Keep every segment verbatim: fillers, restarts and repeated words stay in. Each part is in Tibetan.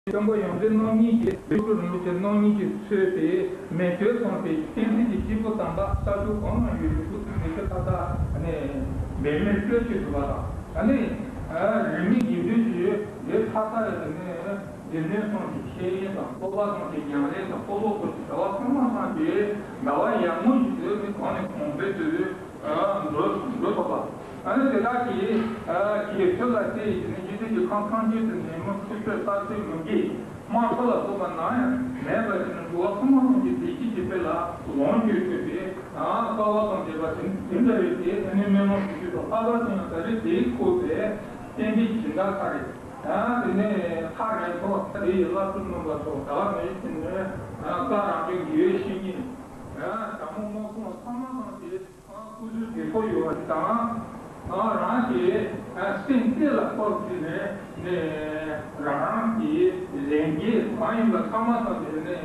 སྟོན་པ་ཡོངས་འཛིན་རྣམ་གཉིས་ཀྱིས་ཡེ་ཤེས་རིན་པོ་ཆེ་རྣམ་གཉིས་ཀྱིས་མཚོན་པའི་མེ་ཐོད་ཚངས་པའི་བསྟན་འཛིན་གྱི་སྐྱེས་བུ་དམ་པ་ས་ཕྱོགས་གང་ན་ཡོད་པའི་སྐུ་ཚེ་ཞབས་ཕྱི་མཐའ་དག་ནས་འབད་མེད་སྤྲོས་བཅས་གྲུབ་པ་དང་། ཨ་ནི་རིས་མེད་དགེ་འདུན་གྱི་ལས་མཐའ་དག་ལ་ནི་སྡེ་སྣོད་ཚངས་པའི་བཤེས་གཉེན་དང་། སྤོབས་པ་ཚངས་པའི་ཉམས་ལེན་དང་། སྤོབས་པ་ཚངས་པའི་དགའ་བ་ཚང་མ་ཚངས་ཏེ་དགའ་བ་ཡར་ངོ་ཞིག་ཏུ་ནི་གང་ནས་གང་འཕེལ་དུ། འགྲོ་འགྲོ་ཐུབ་པ། ཨ་ནི་དེ་དག་གིས་ཀྱི་ཚུལ་ལ་བརྟེན་ཡིན་ནི་འཇིག་རྟེན་གྱི་ཁམས་ཐམས་ཅད་དུ་ནད་མུག་ཕྱུགས་སྤྱོད་ས་ཚིགས་མུ་གེ་དམར་ཕོ་ལ་སོགས་པ་ནམ་ཡང་མེད་པ་ཞིག་ནི་འགྲོ་བ་ཕུང་པོ་ཐམས་ཅད་བདེ་སྐྱིད་ཀྱི་དཔལ་ལ་ལོངས་སྤྱོད་ཐུབ་པའི་དཀའ་བ་དང་བཅས་པ་དེ་དེ་འདྲ་བའི་དེ་ཨ་ནི་སྨོན་ལམ་ཞུ་རྒྱུ་དང་། ལྷག་པར་དུ་ཡང་ད་རེས་དེའི་སྐོར་བའི་བསྟན་པའི་སྦྱིན་བདག་ཁ་རེད། དེ་ནས་ཁ་རེད་ཐོག་དེ་ཡི་བླ་སྤྲུལ་རྣམ་པ་སོགས་ད་བར་མེད་ཅིང་ནས་བཀའ་རང་བྱོན་དགེ་བའི་བཤེས་གཉེན་ཟབ་མོ་སྨྲ་སོང་བ་ཚང་མ་ཚང་དེ། སྐུ་གཟུགས་བདེ་པོ་ཡོད་པ་དང་། རང་གི་སེམས་གཏད་ལ་ཕོག་ཅིག་ནས་རང་རང་གི་ལས་འགན་གང་ཡིན་པ་ཚང་མ་ཚང་དེ་ནས་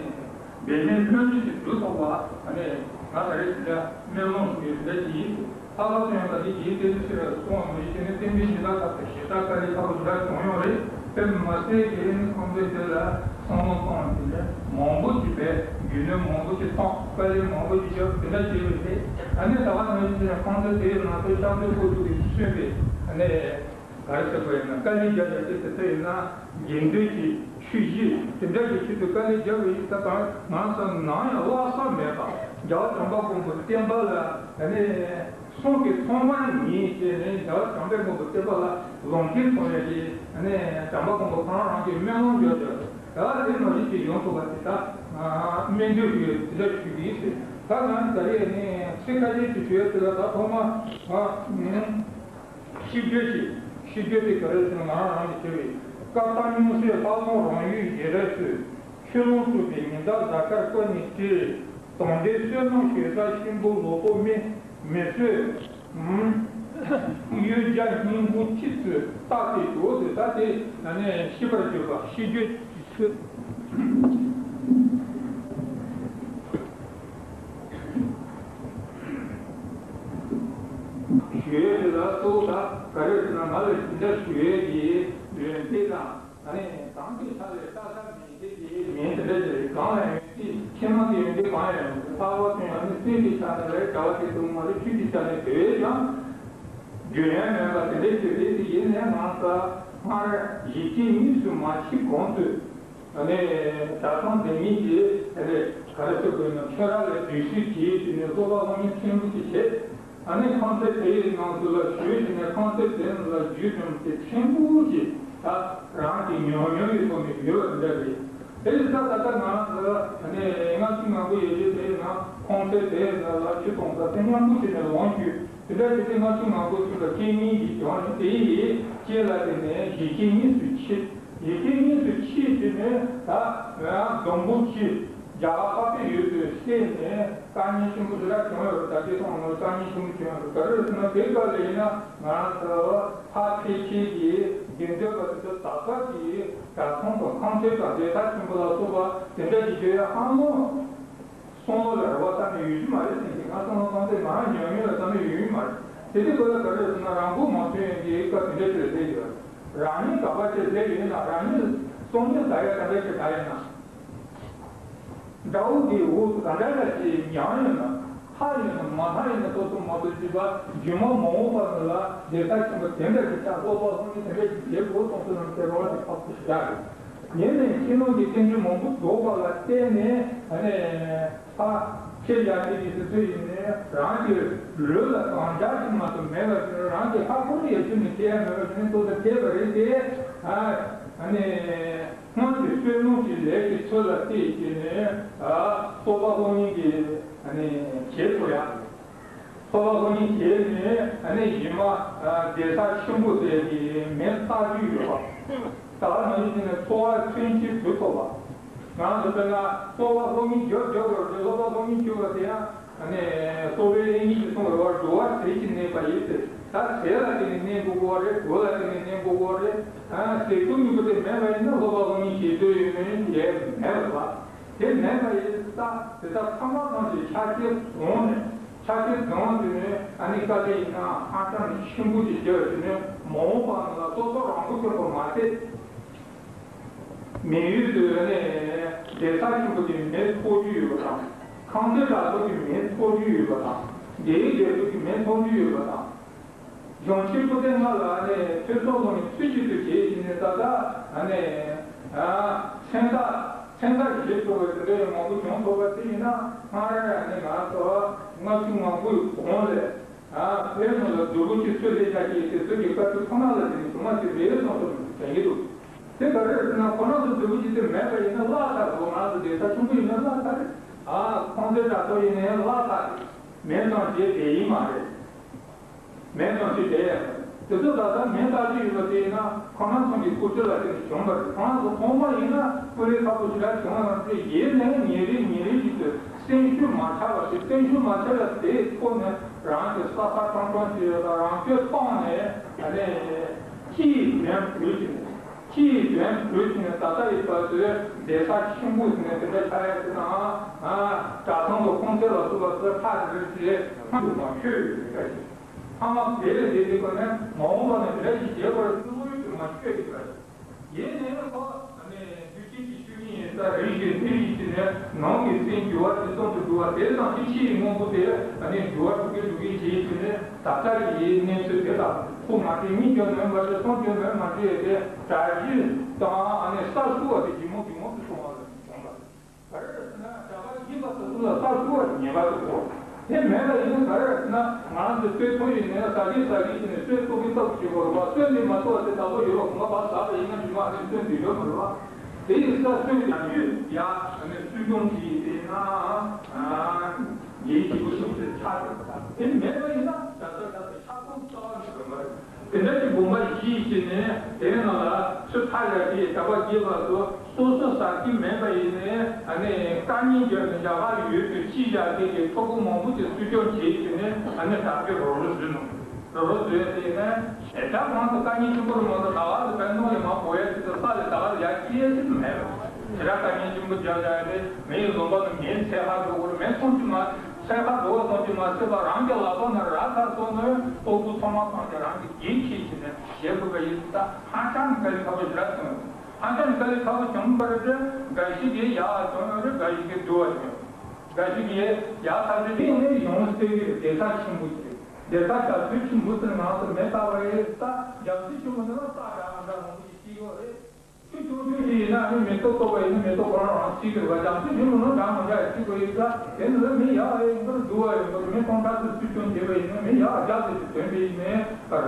འབད་མེད་ལྷོད་ལྷོད་ཅིག་འགྲུབ་ཐུབ་པ་ནས་ང་ད་རེས་འདི་འདྲ་སྨོན་ལམ་ཞུ་རྒྱུ་འདི་འདྲ་ཅིག་ཡིན། ལྷག་པར་དུ་ཡང་ད་ལྟའི་རྗེ་བསྟན་འཛིན་ཤེས་རབ་གསུང་བ་མི་ཤེས་ནས་བསྟན་པའི་སྦྱིན་བདག་ཁག་ཏུ་ཞེ་དྲག་དཀའ་ལས་ཁག་པོ་འདྲ་བྱུང་ཡོད་རེད། དཔེ་མ་ཟད་དེ་ནི་ཁོང་ཚོས་དེ་ལ་བསམ་བློ་གཏོང་བ་དེ་ལས་མང་པོ་ཞིག་བས་རྒྱུ་ནོར་མང་པོ་ཞིག་བཏང་། དཀའ་ལས་མང་པོ་ཞིག་བརྒྱབ་དེ་འདྲ་བྱས་པ་རེད། ཨ་ནི་ད་བར་ནང་བཞིན་ཁོང་ཚོས་དེའི་ནང་དུ་ཤར་ཚོད་ཁོ་ཚོ་གིས་མཚོན་པའི་ཨ་ནི་ག་རེ་ཟེར་དགོས་ཡིན་ན་དཀའ་ལས་བརྒྱབ་ཡ་དེ་དེ་ཚོ་ཡིན་ན་དགེ་འདུན་གྱི་ཆོས་གཞིས་དེ་འདྲ་གི་ཆེད་དུ་དཀའ་ལས་བརྒྱབ་པ་ཡིན་ད་གང་ང་ཚོ་ནམ་ཡང་བརླག་ས་མེད་པ་རྒྱལ་བ་བྱམས་པ་མགོན་པོ་བསྟན་པ་ལ་ཨ་ནི། གསུང་གི་ཐོག་མར་ཉིད་ཅེས་ནས་རྒྱལ་བ་བྱམས་པའི་མགོན་པོ་བསྟན་པ་ལ་ལོངས་སྤྱོད་ཐོབ་ཡ་ཅེས་ནས་བྱམས་པ་མགོན་པོ་ཁོ་རང་རང་གི་སྨོན་ལམ་བརྗོད་བརྗོད་རྒྱལ་བ་དེ་ནང་བཞིན་ཅིག་ཡོང་ཐུབ་པ་དེ་དག་སྨོན་འདུན་ཡོད་དེ་འདྲ་ཞུ་གི་ཡིན་ཟེར། ད་ང་ད་རེས་ནས་ཚིག་ཁ་ཤས་ཅིག་ཞུ་ཡ་དེ་ལ་ད་ཐོག་མ་ཤིས་བརྗོད་ཅིག་ཤིས་བརྗོད་དེ་ག་རེ་ཟེར་ན་ང་རང་རང་གི་བྱས་པའི་བཀའ་བཏགས་སྙུང་གསོས་ལྷ་ལུང་རང་ཡུལ་ཡེ་ར་སུ། ཆུ་ཀླུང་སྲུབ་པའི་ཉི་ཟླ་གཟའ་སྐར་ཀོ་ནི་སྤྲེལ། དོན་ལྡན་བསོད་ནམས་ཞེ་ས་གཤིན་པོ་ལོ་ཏོག་མེ་མེ་གསོད། གཡུལ་རྒྱལ་སྙིང་པོ་ཁྱི་ཚོས་རྟ་དེ་འགྲོ་ཟེར་ད་དེ་ནས་ཤིས་པར་བརྗོད་པ་ཤིས་བརྗོད་ཀྱི་ཚུལ། ཞུ་ཡས་དེ་ལ་གཙོ་བོ་ད་ག་རེ་ཟེར་ན་ང་ལ་ཞུ་འདྲ་ཞུ་ཡས་ཀྱི་ཡོན་ཏན་དང་། ཨ་ནི་གང་གི་ཆ་ལས་ལྟ་ས་མིན་ཏེ་དེ་མིན་དེ་འདྲ་ཞིག་རེད། གང་ལ་ཡོད་ཅི་ཕྱི་ནང་གི་ཡོན་ཏན་གང་ཡང་ཡོད་མི་འདུག་ལྷག་པར་དུ་ཡང་ནི་སེམས་ཀྱི་ཆ་ནས་རེད། བྱ་བ་དེ་དུ་མ་རེད། ཆོས་ཀྱི་ཆ་ནས་དེ་བས་ཀྱང་རྒྱུན་ཡང་མེད་པ་དེ་འདྲ་ཞིག་རེད། དེ་ཡིན་ནའི་ང་ཚོ་སྔར་ཡིད་ཆེས་གཉིས་སུ་མ་མཆིས་གོང་དུ་ཨ་ནི་ད་ཐེངས་འདི་ཉིད་ཀྱི་ཨ་ནི་ག་རེ་ཟེར་དགོས་ན་ཁྱོད་རང་ལ་དུས་ཚོད་ཀྱིས་དེ་ནས་སློབ་པ་སློབ་གཉེར་ཆེན་པོ་ཞིག་བྱེད། ཨ་ནི་ཁང་ཚན་དེ་ཡི་ནང་དུ་ལ་ཞུས་ཟིན་ནས་ཁང་ཚན་དེ་ལ་རྒྱུས་ཙམ་དེ་ཕྲན་བུ་ཞིག་ད་རང་གི་ཉམས་མྱོང་ཡི་ཐོག་ནས་ཡོད་འདྲ་རེད། དེ་ཡི་ས་ད་ལྟ་ང་ཚོ་ཨ་ནི་ལྔ་བཅུ་ང་དགུ་ཡི་རྗེས་དེ་ཡི་ནང་ཁང་ཚན་དེ་ལ་ལ་ཆུ་གཏོང་ས་དེ་མཉམ་པོ་བྱས་ནས་ལོངས་སྤྱོད་དེ་འདྲ་བྱས་ཏེ་ལྔ་བཅུ་ང་དགུ་ཚོ་ལ་རྐྱེན་ངན་གྱི་བྱུང་ནས་དེ་ཡི་རྐྱེན་ལ་བརྟེན་ནས་ཡིད་ཆེས་གཉིས་སུ་མཆིས། ཡིད་ཆེས་གཉིས་སུ་མཆིས་ཟིན་ནས་ད་ང་སྡོང་པོ་ཆེ་རྒྱ་གར་འཕགས་པའི་ཡུལ་དུ་སླེབས་ནས། དཀའ་ངལ་ཆེན་པོ་དེ་འདྲ་བྱུང་ཡོད་རེད། ད་ལྟའི་ཐོག་ནས་དཀའ་ངལ་ཆེན་པོ་བྱུང་ཡོད་རེད། ག་རེ་ཟེར་ན་དེའི་སྐབས་ལ་ཡིན་ན་ང་རང་ཚོ་ཕ་ཕལ་ཆེར་གྱི་དགེ་འདུན་པ་དེ་ཚོ་ད་སྐབས་ཀྱི་གྲྭ་ཚང་དང་ཁང་ཚན་དང་སྡེ་ཚན་ཆེན་པོ་ལ་སོགས་པ་དེ་འདྲ་ཞིག་བརྗོད་ཡ་ཧ་ལམ་བསམ་བློ་ལ་རེ་བ་བཏང་ནས་ཡོད་རྒྱུ་མ་རེད་ཟེར་གྱི། ང་བསམ་བློ་བཏང་སྟེ་ང་རང་ཉམས་མྱོང་ལ་བཏང་ནས་ཡོད་རྒྱུ་མ་རེད། དེ་དུས་སྐབས་ལ་ག་རེ་ཟེར་ན་རང་མགོ་མ་ཐོན་ཡོང་གི་སྐབས་དེ་འདྲ་ཞིག་ལ་སླེབས་ཡོད་རེད། རང་ཉིད་དགའ་བ་ཅིག་སླེབས་ཡོད་ན་རང་ཉིད་བསམ་ཡོད་ད་ཡ་ག་འདྲ་ཞིག་ད་ཡིན་ན། དགྲ་བོ་དེའི་འོག་ཏུ་ག་འདྲ་འདྲ་ཞིག་མྱངས་ཡོད་ན། ལྷག་ཡོད་ན་མ་ལྷག་ཡོད་ན་སོ་སོ་མ་གཏོགས་ཅིག་པ་རྒྱུ་མ་མ་འོངས་པ་ནི་ལ་སྡེ་ཁག་ཆེན་པོ་དེ་འདྲ་ཞིག་ཆགས། སློབ་པ་སློབ་གཉེར་དེ་འདྲ་ཞིག་བྱེད་དགོས་གསུངས་སོ་ནམ་ཟེར་རོགས་ཞིག་ཁག་པོ་ཞིག་ཡག་རེད། ཡིན་ནའི་ཕྱི་ནང་གི་བསྟན་བཅོས་མང་པོ་རྫོགས་པ་ལ་བརྟེན་ནས་ཨ་ནི་ཕ་ཁྱེད་ཡ་དེ་གི་སི་སུ་ཡིན་ནའི་རང་གི་ལུས་ལ་གང་འཇགས་ཤིག་མ་གཏོགས་མེད་པ་ཞིག་རང་གི་ལྷག་པར་ཡ་ཆུ་ནས་ཁྱེད་ཡ་མེད་པ་ཞིག་ནས་ལྟོ་ད་ཐེབས་པ་རེད་དེ་ཨ་ནི། སྔོན་གྱི་བསོད་ནམས་ཀྱི་ལས་ཀྱི་ཚུལ་ལ་བལྟས་བྱས་ནས་སློབ་པ་སློབ་གཉེར་གྱི་བྱེད་དགོས་ཡ། སློབ་པ་སློབ་གཉེར་བྱས་ནས་གཞི་མ་སྡེ་ས་ཆེན་པོ་ཟེར་གྱི་མིང་བཏགས་རྒྱུ་ཡོད་པ། ད་ནང་བཞིན་ནས་འཚོ་བ་མཚོན་ཆེད་དུ་ཐོབ་པ། ང་ཚོ་དཔེར་ན་སློབ་པ་སློབ་གཉེར་རྒྱབ་རྒྱབ་པར་སློབ་པ་སློབ་གཉེར་བྱེད་པ་དེ་ཡང་། ཨ་ནི་སློབ་དཔོན་དབྱིག་གཉེན་གྱིས་གསུངས་པའི་བར་འགྲོ་བ་ཟས་ཀྱིས་གནས་པ་ཡིན་ཟེར། ད་ཟས་ལ་བརྟེན་ནས་གནས་དགོས་ཀྱི་རེད། གོས་ལ་བརྟེན་ནས་གནས་དགོས་ཀྱི་རེད། ཨ་ཟས་སྐོམ་གཉིས་པོ་དེ་མེད་པ་ཡིན་ན་སློབ་པ་སློབ་གཉེར་བྱེད་འདོད་ཡོད་མེད་ཡས་མེད་པ། དེ་མེད་པ་ཡིན་ཙང་དེ་དག་ཚང་མ་ཚང་གི་ཆ་ཤས་བཟུང་ནས་ཆ་ཤས་བཟུང་དུས་ནས་ཨ་ནི་དཀའ་ལས་ཡིན་ན་ཧང་སང་ཆེན་པོ་ཞིག་བརྒྱབ་དུས་ནས་མ་འོངས་པ་ནང་ལ་སོ་སོ་རང་མགོ་ཐོན་པ་མ་ཟད། མི་ཡུལ་དུ་ནས་གདན་ས་ཆེན་པོ་དེ་མེ་ཐོགས་རྒྱུ་ཡོད་པ་དང་། ཁང་སྡེ་དྲ་ཐོག་གི་མེ་ཐོགས་རྒྱུ་ཡོད་པ་དང་། སྡེ་ཡི་སྡེ་ཚོགས་ཀྱི་མེ་ཐོགས་རྒྱུ་ཡོད་པ་དང་། གཞུང་ཆེན་པོ་དེ་ལྔ་ལ་ནས་ཐོས་བསམ་སྒོམ་ནས་ཚུལ་གཅིག་ཏུ་བྱས་ཤིང་ནས་ད་ལྟ་ནས་མཚན་རྟགས་མཚན་རྟགས་བཞེས་ཆོག་པའི་དེ་འདྲའི་མང་པོ་བྱུང་ཐུབ་པ་དེ་ཡིན་ན། སྔར་ནས་ང་ཚོ་ལྔ་བཅུ་ང་དགུ་གོང་ལས། ཨ། བོད་ནང་ལ་བདུད་པོ་གཅིག་གསོད་ལས་བྱ་ཞེས་དེ་ཚོ་གི་བཀའ་ཁྲིད་ཁོ་ན་ལ་དེ་ནི་བྱུང་བ་ཞིག་རེད་གསུངས་སོ་དྲན་གྱི་འདུག་དེ་ག་རེ་རེད་ཟེར་ན། ཁོ་རང་ཚོ་བདུད་པོ་གཅིག་དེ་མེད་པ་ཡིན་ན་བརླག་ཚར་འདུག་ང་ཚོ་གདན་ས་ཆུང་པོ་ཡིན་ན་བརླག་ཚར་རེད། ཨ། ཁང་སྡེ་དྲ་ཐོག་ཡིན་ན་ཡང་བརླག་ཚར་རེད། མེད་ཙང་བྱས་བསྡད་ཡིན་མ་རེད། མེད་ཙང་བྱས་བསྡད་ཡ་མ་རེད། དེ་ཚོ་ད་ལྟ་མེད་ལྟ་རྒྱུ་ཡོད་པ་དེ་ཡིན་ན་ཁོ་རང་ཚོ་གི་སྐུ་ཚེ་ལ་དེ་ནི་བྱུང་བ་རེད། ཁོ་རང་ཚོ་ཐོག་མ་ཡིན་ན་ཀུ་ལེ་ཁ་པོ་ཞིག་ལ་བྱུང་བ་རེད། ཡིན་ནའི་ཉིན་རེ་ཉིན་རེ་བཞིན་དུ་སེམས་ཤུགས་མ་ཆག་པ་ཞིག་སེམས་ཤུགས་མ་ཆག་ཡ་དེའི་ཐོག་ནས་རང་གི་ས་ཁ་ཀྲང་ཀྲང་ཞིག་ཡོད་ལ་རང་སྐྱོན་སྤངས་ནས། ཨ་ནི་ཅི་ཡིས་དོན་གོས་ཤིང་ཅི་ཡིས་དོན་གོས་ཤིང་ནས་ད་ལྟ་ཡི་བར་དུ་གདན་ས་ཆེན་པོ་ཟེར་ནས་དེ་འདྲ་ཆགས་ཡ་དེ་དང་། གྲྭ་ཚང་དུ་ཁོང་ཚོ་ལ་སུ་ལ་སུ་ཁ་དེ་རེ་ཞེས་ཁོང་དུ་མ་ཆོད་ཡོད་པ་ཞིག་ཚང་མ་དེ་ལས་དེ་དེ་ཁོ་ནས་མ་འོངས་པ་ནས་དེ་འདྲ་ཞིག་བྱེད་པར་བརྩོན་འགྲུས་དུ་མ་ཆོད་ཡོད་པ་ཞིག་ཡིན་ནའི་ཁོ་ནས་དུས་ཆེན་གྱི་ཤུལ་ཉིན་ཡིན་ས་རེ་ཞིག་དེ་ཡིན་ཞིག་ནས་ནང་གི་སེམས་འགྱུར་བ་ཇེ་ཙམ་དུ་འགྲོ་བ་དེ་དང་དེ་ཕྱི་ཡི་དངོས་པོ་དེ་ནས་འགྱུར་བ་འགྲོ་གིན་འགྲོ་གིན་བྱེད་ཞིག་ནས་ད་ལྟ་ཡི་གནས་ཚུལ་དེ་དག་ཐུགས་མ་དྲན་གཉིད་ཀྱང་ལོན་མ་དྲན་སོང་ཀྱང་ལོན་མ་དྲན་ཡོད་དེ་གྲྭ་བཞི་དང་ཨ་ནི་ས་བཅུ་བ་དེ་ལྗིད་མོ་ལྗིད་མོ་དུ་སོང་བ་ལ་བྱུང་བ་རེད། ག་རེ་རེད་ཟེར་ན་བྱ་བ་ཡིན་པ་དེ་ཚོ་ལ་ས་བཅུ་བ་ཉེས་པ་དུ་གོ། དེ་མེད་པ་ཡིན་ན་ག་རེ་རེད་ཟེར་ན་ང་རང་ཚོ་སྲོལ་ཐོག་ཡིན་ནས་ཟ་གི་ཟ་གི་ཟེར་ནས་སྲོལ་ཐོག་གི་ཐབས་ཤེས་དགོས་རེད་བ། སྲོལ་འདི་མ་ཐོག་ཚེ་ད་ལོ་ཡོད་བ་གོང་མ་བ་ཟ་བ་ཡིན་ན་མི་མ་རེད་སྲོལ་འདི་ཡོད་མ་རེད་བ། དེ་ཡིན་ས་སྲོལ་ཡང་ཡོད་ཡ་ནས་སྲོལ་སྐྱོང་གི་ཡིན་ན་ཡིན་གྱི་གོ་ཤོག་དེ་ཆགས་ཡོད་པ་དང་དེ་མེད་པ་ཡིན་ན་ད་ལྟ་ད་ལྟ་ཆགས་སོང་རྩ་བ་ནས་ཡོད་མ་རེད། དེ་འདྲ་གྱི་དགོངས་པ་བཞེས་བྱས་ནས་དེའི་ནང་ལ་ཆུ་ཐག་ཡག་གི་བྱ་བ་རྒྱས་པ་སོགས་སོ་སོ་ཟ་གི་མེད་པ་ཡིན་ནའི་ཨ་ནི་དཀའ་ངལ་བརྒྱབ་ནས་རྒྱ་གར་ཡུལ་དུ་ཕྱིན་བཞག་མཁན་གྱི་ཕྲུ་གུ་མང་པོ་ཅིག་གསོ་སྐྱོང་བྱས་བྱས་ནས་ཨ་ནི་དྲག་པོའི་རོགས་རོགས་བཟོས་ནོ། རོགས་རོགས་བཟོས་བྱས་ནས་ཞེ་དྲག་མང་དུ་དཀའ་ངལ་ཆེན་པོ་རུ་མང་དུ་ད་བར་དུ་བན་ནོ་ལས་མ་གོ་ཡ་ཅིག་ཏུ་ས་ལས་ད་བར་ཡ་སྐྱེ་ཡ་ཅིག་མེད་པ། ཞེ་དྲག་དཀའ་ངལ་ཆེན་པོ་བརྒྱབ་བཞག་ཡ་དེ་མི་ཡི་ལུང་པ་ནི་མིའི་ཚེ་ཧ་འགྲོ་དགོས་རུ་མེད་སོང་ཅིག་མ། ཚད་ཁ་འགྲོ་བ་ཙམ་གྱིས་མ་ཟད་པར་རང་གི་ལག་པ་ན་རག་ཚར་སོང་ན་ལྟོ་ཕུག་ཚང་མ་ཚང་གི་རང་གི་རྒྱན་ཆེ་ཞིག་ནས་བཞེས་དགོས་པ་ཡིན་ཙང་ཧ་ཅང་ནས་དཀའ་ལས་ཁག་པོ་ཞིག་རག་སོང་། ཧ་ཅང་ནས་དཀའ་ལས་ཁག་པོ་བྱུང་བ་རེད་དེ་འགའ་ཞིག་གིས་ཡག་བྱུང་ཡོད་རེད། འགའ་ཞིག་གིས་སྡུག་པ་བྱུང་ཡོད། འགའ་ཞིག་གིས་ཡག་ཐག་ཆོད་དེ་ནས་ཡོང་སྲིད་ཀྱི་རེད། དེ་ཚ་ཆེན་པོ་ཞིག་རེད། དེ་ཚ་ཞག་ཚོད་ཆེན་པོ་ཟེར་ང་ཚོ་མེ་ལྟ་བ་རེད། ས་རྒྱ་མཚོ་ཆེན་པོ་འདི་ལ་ས་འདྲ་མི་འདྲ་མང་པོ་ཞིག་སྐྱེ་ཡོད་རེད། ཆུ་ཆུང་ཆུང་ཞིག་ཡིན་ན་ཨ་ནི་མེ་ཏོག་བཏོག་པ་ཡིན་ན་མེ་ཏོག་ཁོ་རང་རང་སྐྱེ་གི་རེད་པ། རྒྱ་མཚོ་ཆེན་པོ་ནང་འདྲ་མི་འདྲ་སྐྱེ་དགོས་ཡོད་ཙང་དེ་ནི་ལ་མི་ཡག་ཡོད་པར་སྡུག་པ་ཡོད་པར་མི་སྟོང་ཕྲག་ཚོ་ཆུ་ཆུང་བྱས་པ་ཡིན་ན་མི་ཡག་རྒྱག་ཟེར་གྱི་དོན་དེ་ཡིན་ནའི་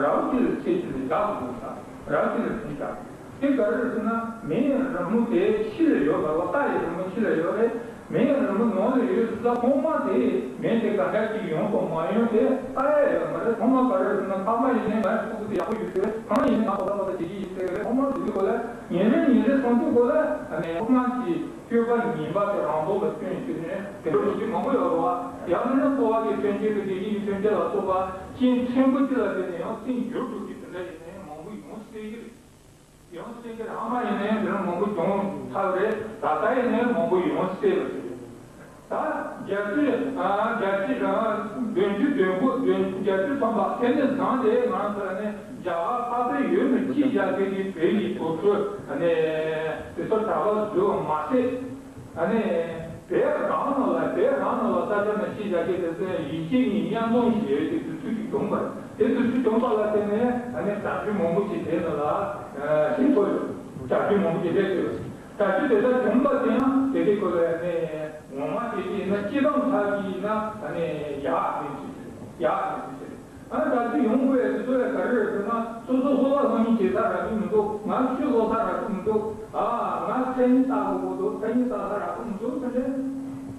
རའུ་ཅི་ལ་ཚེ་ཅི་ལ་བཞག་དགོས་ས་རའུ་ཅི་ལ་ཚེ་བཞག་དེ་ག་རེ་རེད་ཟེར་ན་མིའི་རི་མོ་དེ་ཕྱི་ལ་ཡོད་པ་ལ་རྟ་ཡི་རི་མོ་ཕྱི་ལ་ཡོད་རེད། མེ་ཡང་རི་མོ་ནང་ལ་ཡོད་ས་ཐོག་མ་དེ་མེ་དེ་ག་འདྲ་ཅིག་ཡོང་དང་མ་ཡོང་དེ་ལྟ་ཡ་ཡོད་མ་རེད། ཐོག་མ་ག་རེ་ཟེར་ན་ཕ་མ་ཡིན་ནའི་ང་ཕྲུ་གུ་དེ་ཡག་པོ་ཡོད་ཟེར། གང་ཡིན་ནའི་ང་ཕོ་བྲང་པ་དང་བྱེད་ཀྱི་ཡོད་ཟེར་རེད། ཐོག་མ་དེ་དུས་གོ་ལ་ཉིན་རེ་ཉིན་རེ་སོང་དུས་གོ་ལ་ཨ་ནི་ཐོག་མ་གི་སྤྱོད་པ་ངན་པ་དེ་རང་ལྡོག་ལ་སྐྱོན་ཞིག་ནས་དེ་འདྲ་ཞིག་མང་པོ་ཡོད་རེད་བ། ཡང་མིན་ན་འཚོ་བ་གི་ཐོན་སྐྱེད་དང་བདེ་སྐྱིད་ཀྱི་ཐོན་སྐྱེད་ལ་སོགས་པ་རྐྱེན་ཕྲན་བུ་གཅིག་ལ་བརྟེན་ནས་ཡང་རྐྱེན་འགྱུར་འགྲོ་གི་དེ་འདྲ་ཡིན་ནའི་མང་པོ་ཡོང་སྲིད་ཀྱི་རེད། ཡང་སེ་གེ་ཨ་མ་ཡིན་ནའི་དེ་རིང་མང་པོ་བྱུང་ཚར་བ་རེད། ད་ལྟ་ཡིན་ནའི་མང་པོ་ཡོང་སྲིད་པ་རེད། ད་རྒྱལ་སྤྱི་ཨ་རྒྱལ་སྤྱི་ཨ་བདུན་ཅུ་དོན་དགུ་བདུན་རྒྱལ་སྤྱི་ཚོགས་པ་དེ་ནས་བཟུང་སྟེ་ང་རང་ཚོ་ནས་རྒྱ་གར་ཕ་བོད་ཡུལ་ནས་ཕྱི་རྒྱལ་ཁབ་ཀྱི་བོད་ཡིག་སློབ་ཕྲུག་ནས་དེ་ཚོ་གྲྭ་པ་བཟོས་པ་མ་ཟད། ཨ་ནི། བོད་རང་ནང་ལ་བོད་རང་ནང་ལ་ས་ཆ་ནས་ཕྱི་རྒྱལ་ཁབ་དེ་ཚོའི་ཡིག་ཆ་གཉིས་མཉམ་འཛོམས་བྱེད་ཡོད་དེ་དུས་ཚོད་ཅིག་བྱུང་བ་རེད། དེ་དུས་ཚོད་བྱུང་བ་ལ་བརྟེན་ནས་ཨ་ནི་དྲག་སྤྱོད་མང་པོ་ཞིག་དེ་ནང་ལ་ཞིག་ཐོབ་ཡོད། དྲག་སྤྱོད་མང་པོ་ཞིག་སླེབས་ཡོད། དྲག་སྤྱོད་དེ་ལྟར་བྱུང་བ་དེ་ཡང་དེ་དེ་ཁོ་ལ་ཨ་ནི་ངོ་མ་དེ་ཡིན་ན་སྤྱི་བཏང་ཆགས་ཀྱི་ཡིན་ན་ཨ་ནི་ཡག་ཡིན་ཚུལ་ཡག་ཡིན་ཚུལ། ཨ་ནི་ད་ཅི་ཡོང་དགོས་ཡ་དེ་ཚོ་ལ་ག་རེ་རེད་ཟེར་ན་སོ་སོ་སློབ་པ་སློབ་གཉེར་བྱེད་ས་རག་གི་མི་འདུག་ང་ཆོས་སློབ་ས་རག་གི་མི་འདུག་ཨ་ང་མཚན་ཉིད་ལྟ་དགོས་ཀྱི་འདུག་མཚན་ཉིད་ལྟ་ས་རག་གི་མི་འདུག་ཟེར་ནས་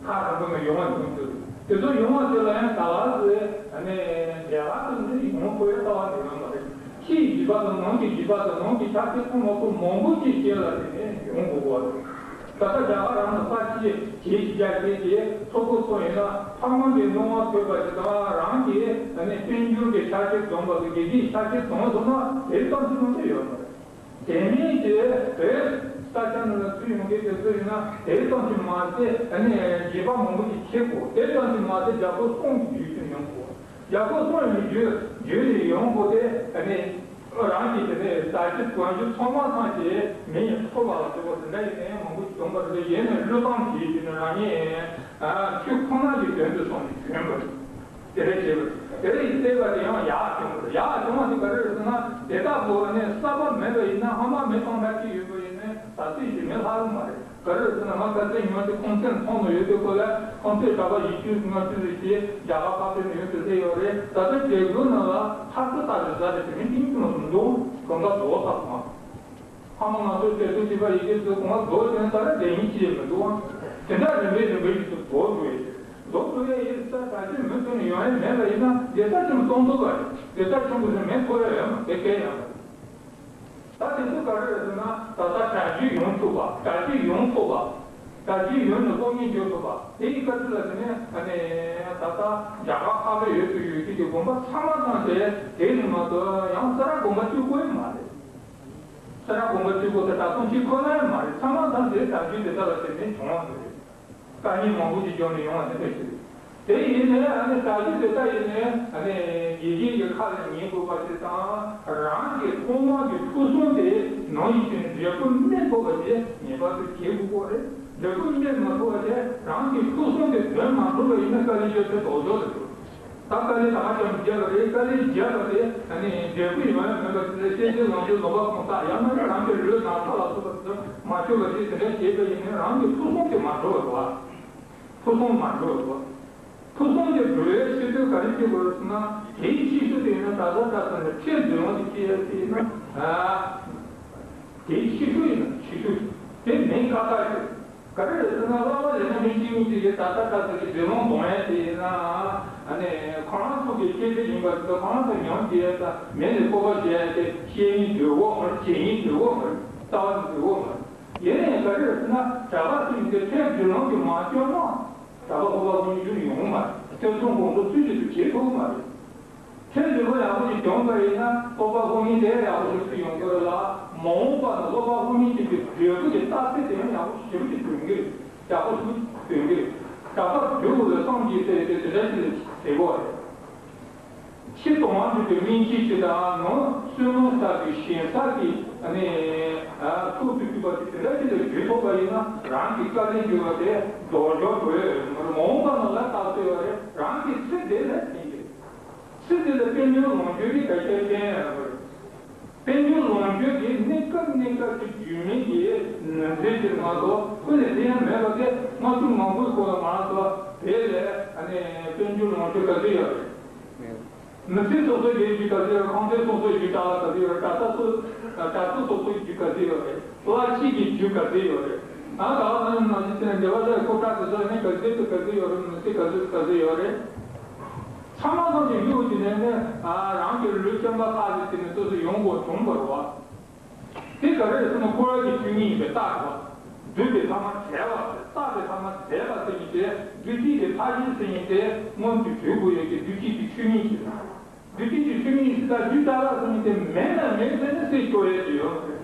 ཁ་རང་པོ་ནས་ཡོང་བ་བྱུང་འདུག་དེ་ཚོ་ཡོང་བ་དེ་ལ་ཡང་ད་ལྟ་ཚོས་ཨ་ནི་ལས་ཀ་དེ་ནི་ཡོང་དགོས་ཡ་ལྟ་བ་འདི་ཡོང་བ་རེད། ཕྱིའི་བྱིས་པ་དང་ནང་གི་བྱིས་པ་དང་ནང་གི་ཆ་རྐྱེན་ཁོ་མ་ཁོ་མང་པོ་ཅིག་བཤད་ལ་དེ་ནས་ཡོང་དགོས་པ་རེད། ད་ལྟ་རྒྱ་གར་རང་དུ་ས་ཆ་བྱེད་ཀྱི་རྒྱ་སྐད་ཀྱི་ཚོགས་པ་ཚོ་ཡིན་ན་ཕ་མ་གི་སྣང་བ་ཐོས་པ་ཞིག་དང་རང་གི་ཨ་ནི་དཔལ་འབྱོར་གྱི་ཆ་རྐྱེན་འཛོམས་པ་དང་དགེ་རྒན་ཆ་རྐྱེན་འཛོམས་སོང་ན་དེ་ཙམ་ཞིག་མང་པོ་ཡོད་མ་རེད། དེ་མིན་གྱི་བོད་ས་ཆ་ནང་ལ་ཚུར་ཡོང་མཁན་དེ་ཚོ་ཡིན་ན་དེ་ཙམ་ཞིག་མ་ཟད་ཨ་ནི་རྒྱུས་པ་མང་པོ་ཞིག་ཆེ་དགོས། དེ་ཙམ་ཞིག་མ་ཟད་རྒྱ་སྐོར་གསུམ་གྱི་རྒྱུས་ཀྱང་ཡོང་དགོས། རྒྱ་སྐོར་གསུམ་ཡོང་རྒྱུ་རྒྱུ་ཡི་ཡོང་སྒོ་དེ་ཨ་ནི་ རང་གི་དེ་ནས་ད་ཅི་གོན་རྒྱུ་ཚང་མ་ཚང་གི་མི་ཡིན་ཚོ་བ་ལ་ཟེར་བ་དེ་འདྲ་ཡིན་ནའི་མང་པོ་ཞིག་འདུག་པ་རེད། ཡིན་ནའི་བློས་བཏང་བྱེད་ཀྱི་ནི་རང་ཉིད་ཆོས་ཁོ་ན་གི་དོན་དུ་སོང་ནས་བྱོན་པ་རེད། དེ་འདྲ་བྱེད་པ་རེད། དེ་འདྲ་ཡིན་བལྟས་པ་དེ་ཡང་ཡག་བྱུང་བ་རེད། ཡག་བྱུང་བ་དེ་ག་རེ་རེད་ཟེར་ན། དེ་དག་གོ་ནས་གསར་པ་མེད་པ་ཡིན་ན། ཧ་མ་མེད་གཏོང་ཐབས་ཀྱི་ཡོད་པ་ཡིན་ནའི་ད་ཚིག་ཞིག་མེད་ལྷག་གི་མ་རེད། ག་རེ་ཟེར་ན། ང་ཁ་སང་ཉོས་ཏེ་ཁང་ཚན་མཐོང་ནས་ཡོད་དུས་སྐོར་ལ། ཁང་ཚན་གྲྭ་པ་བཞི་བཅུ་ལྔ་བཅུ་ཞིག་རྒྱ་གར་ཁ་ཐོན་ནས་ཡོད་དུས་སླེབས་ཡོད་རེད། ད་ལྟ་དེ་དགོས་ན་ལ་ཧ་ཀ་ལྟ་རེ་ཟ་རེ་དེ་མི་ཏིང་ཏིང་སུ་འདུག་གང་ག་རྫོགས་ཚར་སོང་། ཕ་མ་ང་ཚོའི་དཔེ་ཚོ་བྱིས་པ་ཡི་གེ་ཚོ་གང་ག་རྫོགས་བྱས་ན་ད་རེ་དེ་ཡིན་གྱི་མི་འདུག་དེ་འདྲ་རིམ་པས་རིམ་པས་ཀྱི་ཚོ་རྫོགས་འགྲོ་ཡི་རེད། རྫོགས་འགྲོ་ཡ་ཡིན་ས་ག་ཚོད་མི་ཚོ་ནས་ཡོང་ཡ་མེད་པ་ཡིན་ན། བདེ་ས་ཆེན་པོ་གཏོང་ཐུབ་པ་རེད། བདེ་ས་ཆེན་པོ་ཟེར་མེད་ཐོབ་ཡ་ཡོད་མ་རེད། དེ་སྐད་ཡང་མ་རེད། ད་དེ་ཚོ་ག་རེ་རེད་ཟེར་ན། ད་ལྟ་གྲ་སྒྲིག་ཡོང་ཐུབ་པ། གྲ་སྒྲིག་ཡོང་ཐུབ་པ། གྲ་སྒྲིག་ཡོང་ནས་སློབ་གཉེར་བྱེད་ཐུབ་པ། དེ་ཡི་བཀའ་དྲིན་ལ་བརྟེན་ནས་ཨ་ནི་ད་ལྟ་རྒྱ་གར་ཁ་བའི་ཡུལ་དུ་ཡོད་ཀྱི་དགོན་པ་ཚང་མ་ཚང་དེ་དེ་ནི་མ་གཏོགས་ཡང་ས་ར་དགོན་པ་གཅིག་པོ་ཡང་མ་རེད། ས་ར་དགོན་པ་གཅིག་པོ་དེ་གྲྭ་ཚང་གཅིག་ཁོ་ན་ཡང་མ་རེད། ཚང་མ་ཚང་དེ་གྲ་སྒྲིག་དེ་དག་ལ་བརྟེན་ནས་བྱུང་བ་རེད། དཀའ་ངལ་མང་པོ་ཞིག་བྱུང་ནས་ཡོང་བ་དེ་འདྲ་ཞིག་རེད། དེ་ཡིན་ནའི་ཨ་ནི་གྲ་སྒྲིག་དེ་ལྟ་ཡིན་ནའི་ཨ་ནི་དགེ་རྒན་གྱི་ཁ་ལ་ཉན་དགོས་པ་ཞིག་དང་། རང་གི་ཐོག་མར་གྱི་ཕུགས་བསམ་དེ་ནང་བཞིན་འབྲས་བུ་སྨིན་ཐུབ་པ་ཞིག་ངེས་པར་དུ་བྱེད་དགོས་པ་རེད། འབྲས་བུ་སྨིན་མ་ཐུབ་པ་དེ། རང་གི་ཕུགས་བསམ་དེ་དོན་མ་འགྲུབ་པ་ཡིན་ན་དཀའ་ལས་ཡོད་ཚད་ལྡོག་ཕྱོགས་ལ་འགྲོ། ད་དཀའ་ལས་ད་ག་ཙམ་བརྒྱབ་པ་རེད། དཀའ་ལས་བརྒྱབ་པ་དེ་ཨ་ནི་འབྲས་བུ་ཡོང་ཡ་མེད་པ་དེ་ལ་སེམས་ཅན་ལོངས་སྤྱོད་ལོག་པ་གང་ཟག་ཡང་ན་རང་གི་ལུས་ངག་ཐོག་ལ་སོགས་པ་དེ་ཚོ་མ་ཆོག་པ་ཞིག་དེ་འདྲ་བྱས་པ་ཡིན་ན། རང་གི་ཕུགས་བསམ་དེ་མ་འགྲུབ་པ་རེད་བ། ཕུགས་བསམ་མ་འགྲུབ་པ་རེད་བ། ཕུགས་བསམ་དེ་འགྲུབ་ཡ་ཆེད་དུ་ག་རེ་བྱེད་དགོས་ཟེར་ན། དེའི་ཤེས་ཤུགས་དེ་ཡིན་ན། ད་ལྟ་ད་ལྟ་ནས་ཁྲལ་འཛིན་ལོང་དེ་ཁྱེད་ཡ་དེ་ཡིན་ན། ཨ། དེའི་ཤེས་ཤུགས་ཡིན་ན་ཤེས་ཤུགས་དེ་མིན་ཁག་ཁག་རེད། ག་རེ་རེད་ཟེར་ན། བླ་མ་ལས་ན་མི་གཅིག་གཉིས་གཅིག་གིས་ད་ལྟ་ད་ལྟ་གི་འདྲེ་ལོང་གཏོང་ཡ་དེ་ཡིན་ན། ཨ་ནི་ཁོ་རང་ཚོ་གི་སྐད་ཆ་ཡིན་པ་དེ་ཚོ་ཁོ་རང་ཚོ་ཉམས་བྱེད་ཡ་དང་། མི་ལ་སྤོབས་པ་བྱེད་ཡ་དེ་བཤད་མི་འདོད་གོ་མ་རེད། བྱེད་མི་འདོད་གོ་མ་རེད། ལྟ་བ་འདོད་གོ་མ་རེད། ཡིན་ནའི་ག་རེ་རེད་ཟེར་ན། གྲྭ་པ་ཚོ་ཡིན་ཏེ་ཁྲལ་འཛིན་ལོང་གི་མ་སྐྱོན་ན། གྲྭ་པ་སློབ་པ་དབུ་མའི་གཞུང་ཡོང་མ་རེད། ཐོས་བསམ་སྒོམ་གསུམ་ཚུལ་བཞིན་དུ་བྱེད་ཐུབ་མ་རེད། ཁྲལ་འཛིན་ལོང་ཡག་པོ་ཞིག་བྱུང་བ་ཡིན་ན། སློབ་པ་སློབ་གཉེར་དེ་ཡག་པོ་ཞིག་ཏུ་ཡོང་གི་རེད་ལ། མ་འོངས་པ་ན་སློབ་པ་སློབ་གཉེར་བྱེད་པའི་འབྲས་བུ་དེ་རྟགས་གསལ་དེ་ཡང་ཡག་པོ་ཞིག་ཞེ་པོ་ཞིག་ཐོན་གི་རེད། ཡག་པོ་ཞིག་ཐོན་གི་རེད། གྲྭ་པ་དུས་འཁོར་ལ་བསམ་གྱིས་གཏད་དེ་དེ་འདྲ་ཞིག་ལ་བྱེད་དགོས་རེད། ཕྱི་དོན་དམ་པའི་སྨིན་བྱེད་ཅིག་དང་། ནང་བསོད་ནམས་བསགས་པའི་ཞིང་ས་ཀྱི་ཨ་ནི་ཚོགས་སུ་གྱུར་པ་དེ་དེ་འདྲ་ཞིག་ལ་འགྱུར་ཐུབ་པ་ཡིན་ན། རང་གི་དཀའ་ལས་བརྒྱབ་པ་དེ་ལྡོག་ཕྱོགས་འགྲོ་ཡ་ཡོད་མ་རེད། མ་འོངས་པ་ན་ལ་རྟགས་གསལ་བ་རེད། རང་གི་ཚེ་འདི་ལ་ཕན་གྱི་རེད། ཚེ་འདི་ལ་དཔལ་འབྱོར་ལོངས་སྤྱོད་ཀྱི་གལ་ཆེ་ཤོས་ཡིན་པ་རེད། དཔལ་འབྱོར་ལོངས་སྤྱོད་ཀྱི་གནས་སྐབས་གནས་སྐབས་ཀྱི་རྒྱུས་མེད་ཀྱི་ནུས་རྩལ་ཅིག་མ་གཏོགས་ཁོ་ནས་དེ་ཡང་མེད་པ་དེ། སྔ་དུས་མང་པོའི་སྐོར་ལ་མ་གཏོགས་དེ་ལས་ཨ་ནི་དཔལ་འབྱོར་ལོངས་སྤྱོད་ག་ཚོད་ཡོད་རེད། མི་ཚེ་སོ་སོའི་རྒྱུ་ག་ཚོད་ཡོད། ཁང་ཚན་སོ་སོའི་རྒྱུ་ཅག་ལ་ག་ཚོད་ཡོད་རེད། གྲྭ་ས་སོ་གྲྭ་ས་སོ་སོའི་རྒྱུ་ག་ཚོད་ཡོད་རེད། བླ་སྤྱི་གི་རྒྱུ་ག་ཚོད་ཡོད་རེད། ཨ། ད་ང་ནང་བཞིན་བྱས་ནས་འདི་བ་ལ་ཁོ་ཁྲག་དེ་ཚོ་ནི་ག་ཚོད་དུ་ག་ཚོད་ཡོད་རེད། མི་ཚེ་ག་ཚོད་དུ་ག་ཚོད་ཡོད་རེད། ཚང་མ་ཚང་གི་ཡུལ་གྱི་ནས་ནས། ཨ། རང་གི་ལུས་བཅོམ་པ་ཐག་ཆོད་དེ་ནས་སོ་སོ་ཡོང་དགོས་བྱུང་བ་རེད་བ། དེ་ག་རེ་རེད་ཟེར་ན། འཁོར་བ་གི་ཆོས་ཉིད་ཡིན་པའི་རྟགས་རེད་བ། འདུས་པའི་ཐ་མ་བྲལ་བ་རེད། རྟགས་པའི་ཐ་མ་བྲལ་བ་ཟེར་མཁན་དེ། འདུས་བྱས་ཀྱི་མཐའ་བཞི་ཟེར་མཁན་དེ་སྔོན་དུ་བརྗོད་དགོས་ཡོད་ཀྱི། འདུས་བྱས་ཀྱི་ཆོས་ཉིད་ཅིག་རེད། འདུས་བྱས་ཀྱི་ཆོས་ཉིད་ཅིག་དང་། རྒྱུ་ཅ་ལག་ཟེར་མཁན་དེ་མེད་ན་མེད་ཟེར་ནས་སེལ་ཆོག་ཡས་ཅིག་ཡོད་མ་རེད།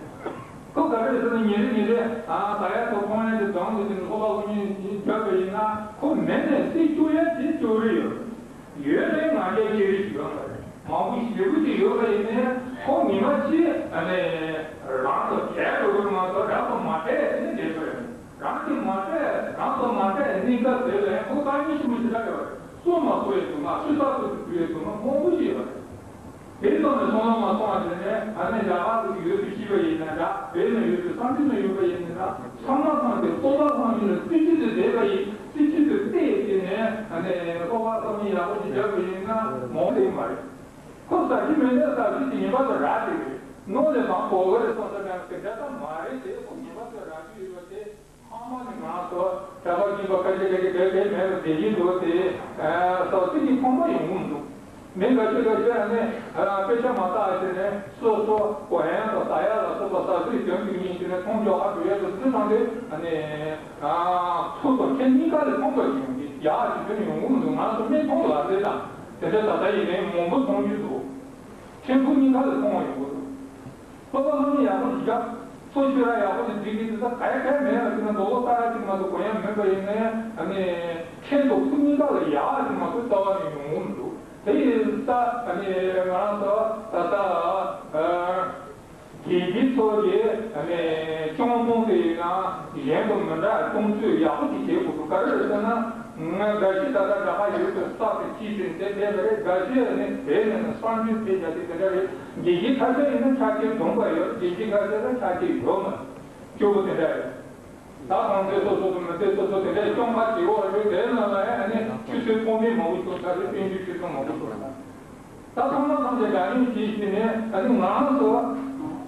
ཁོ་ག་རེ་རེད་ཟེར་ན། ཉིན་རེ་ཉིན་རེ། ཨ། ཟ་ཡ་ཐོག་འཐུང་ཡ་དེ་སྦྱངས་ཏེ་དེ་ནས་སློབ་པ་དབུ་མ་བརྒྱབ་པ་ཡིན་ན། ཁོ་མེད་ནས་སེལ་ཆོག་ཡ་དེ་ཅོག་རེ་ཡོད། ཡོད་ནའི་ང་རྒྱལ་ཆེ་རིགས་ཤིག་ཡོད་པ་རེད། མང་པོ་ཞེ་པོ་ཅིག་ཡོད་པ་ཡིན་ནའི། ཁོ་ཉི་མ་གཅིག་ཨ་ནི་རང་དང་བྲལ་འགྲོ་གི་མ་གཏོགས་རང་དང་མ་བྲལ་ནས་བསྡད་ཐུབ་ཡོད། རང་གིས་མ་བྲལ། རང་དང་མ་བྲལ་གནས་སྐབས་དེ་ལ་ཡང་ཁོ་དཀའ་ངལ་ཆེན་པོ་ཞེ་དྲག་ཡོད་རེད། གསོ་མ་གསོ་ཡས་དུ་མ། ཆུ་ས་ཐུག་ཏུ་བུད་ཡས་དུ་མ། མང་པོ་ཞིག་ཡོད་རེད། དེ་ཙམ་ནས་སོང་ན་མ་སོང་བ་དེ་ནས་ཨ་ནི་རྒྱ་གར་དུ་ཡོད་དུ་ཤི་བ་ཡིན་ན་འདྲ། བོད་ནས་ཡོད་དུ་སངས་རྒྱས་ནས་ཡོད་པ་ཡིན་ན་འདྲ། ཚང་མ་ཚང་གི་སྤོབས་པ་ཚང་གི་ལ་རྩེ་གཅིག་ཏུ་བསྡད་པ་ཡིན། རྩེ་གཅིག་ཏུ་བལྟས་ཏེ་ནས་ཨ་ནི་སློབ་པ་སློབ་གཉེར་ཡག་པོ་ཞིག་བརྒྱབ་པ་ཡིན་ན་མང་པོ་དེ་མ་རེད། ཁོ་ཟ་རྒྱུ་མེད་ན་ཟ་རྒྱུ་དེ་ངེས་པར་དུ་རག་དེ་རེད། ནོར་ལས་མང་པོ་བ་རེད་བསམ་ས་ཀྱང་དེ་འདྲ་ཙམ་མ་རེད་དེ། ཁོ་ངེས་པར་དུ་རག་རྒྱུ་ཡོད་པ་དེ། ཚང་མ་ནི་ང་ཚོ་གྲྭ་པ་རྒན་པ་ཁ་ཤས་ཁ་ཤས་གས་གས་མེད་པ་བསྡད་ཀྱི་འདུག་དེ། ཟ་ཟི་གི་ཕོངས་པ་ཡོང་གི་མི་འདུག་མི་འགའ་ཤས་འགའ་ཤས་ཨ་ནི་དཔེ་ཆ་མ་བལྟ་བྱས་ནས་སོ་སོ་གོན་ཡག་དང་ཟ་ཡག་ལ་སོགས་པ་ཟ་ཟིའི་དོན་དུ་ཡིན་ཟེར་ནས་མཐོང་ཆོག་ཧ་གོ་ཡག་དང་དེ་དང་དེ། ཨ་ནི་ཚུར་དང་ཁྱེད་གཉིས་ཀ་ལ་ཕོངས་པ་ཡོང་གི་ཡག་ཅིག་དོན་ཡོང་གི་མི་འདུག་ང་ཚོ་མི་མཐོང་ལ་རེད་དང་། དེ་འདྲ་ད་ལྟ་ཡིན་ནའི་མང་པོ་མཐོང་རྒྱུ་འདུག་ཕྲན་བུ་གཉིས་ཀ་ལ་མཐོང་བ་ཡོང་གི་འདུག་སློབ་པ་སློབ་གཉེར་ཡག་པོ་ཞིག་བརྒྱབ། འཚོ་བཅུད་ར་ཡག་པོ་ཞིག་སྒྲིག་གི་འདུག་ད་ག་ཡ་ག་ཡ་མེད་ལ་ཟེར་ན། མདོ་ལོ་ལྟར་ཅིག་མ་གཏོགས་གོན་ཡ་མེད་པ་ཡིན་ནའི་ཨ་ནི་ཁྱེད་ཚོ་ཕྲན་བུ་གཉིས་ཀ་ལ་ཡག་ཅིག་མ་གཏོགས་རྩ་བ་ནས་ཡོང་གི་མི་འདུག་དེ་ཡིན་ད་ཨ་ནི་ང་རང་ཚོ་ད་ལྟ་དགེ་རྒན་ཚོ་གི་ཨ་ནི་སྐྱོང་གཏོང་དེ་ཡིན་ན་གཞན་དང་མི་འདྲ། གཏོང་ཚུལ་ཡག་པོ་ཞིག་བྱེད་དགོས་འདུག་ག་རེ་རེད་ཟེར་ན། ང་འགའ་ཞིག་ད་ལྟ་རྒྱ་གར་ཡུལ་དུ་ས་དེ་སྐྱིད་ཟིན་དེ་བསྡད་པ་རེད། འགའ་ཞིག་ཨ་ནི་བོད་ནས་གསར་འགྱུར་ཕེབས་རྒྱ་དེ་དེ་འདྲ་རེད། དགེ་རྒན་ཁ་ཤས་ཡིན་ན་ཆ་རྐྱེན་འཛོམས་པ་ཡོད། དགེ་རྒན་ཁ་ཤས་ལ་ཆ་རྐྱེན་ཡོད་མ་རེད། སྐྱོ་པོ་དེ་འདྲ་རེད། ད་གང་ཚེ་སོ་སོ་དང་མི་ཚེ་སོ་སོ་དེ་འདྲའི་སྐྱོང་ཁ་བྱེད་འོག་རེད། དེ་ནང་ལ་ཨ་ནི་ཆུ་ཚོད་ཐོག་མའི་མང་པོ་ཤོར་ཚར་རེད། དཔལ་འབྱོར་ཆུ་ཚོད་མང་པོ་ཤོར་ཚར། ད་ཚང་མ་ཚང་གི་དགྲ་གཉེན་གྱིས་ཟེར་ནས་ཨ་ནི་ང་རང་ཚོ་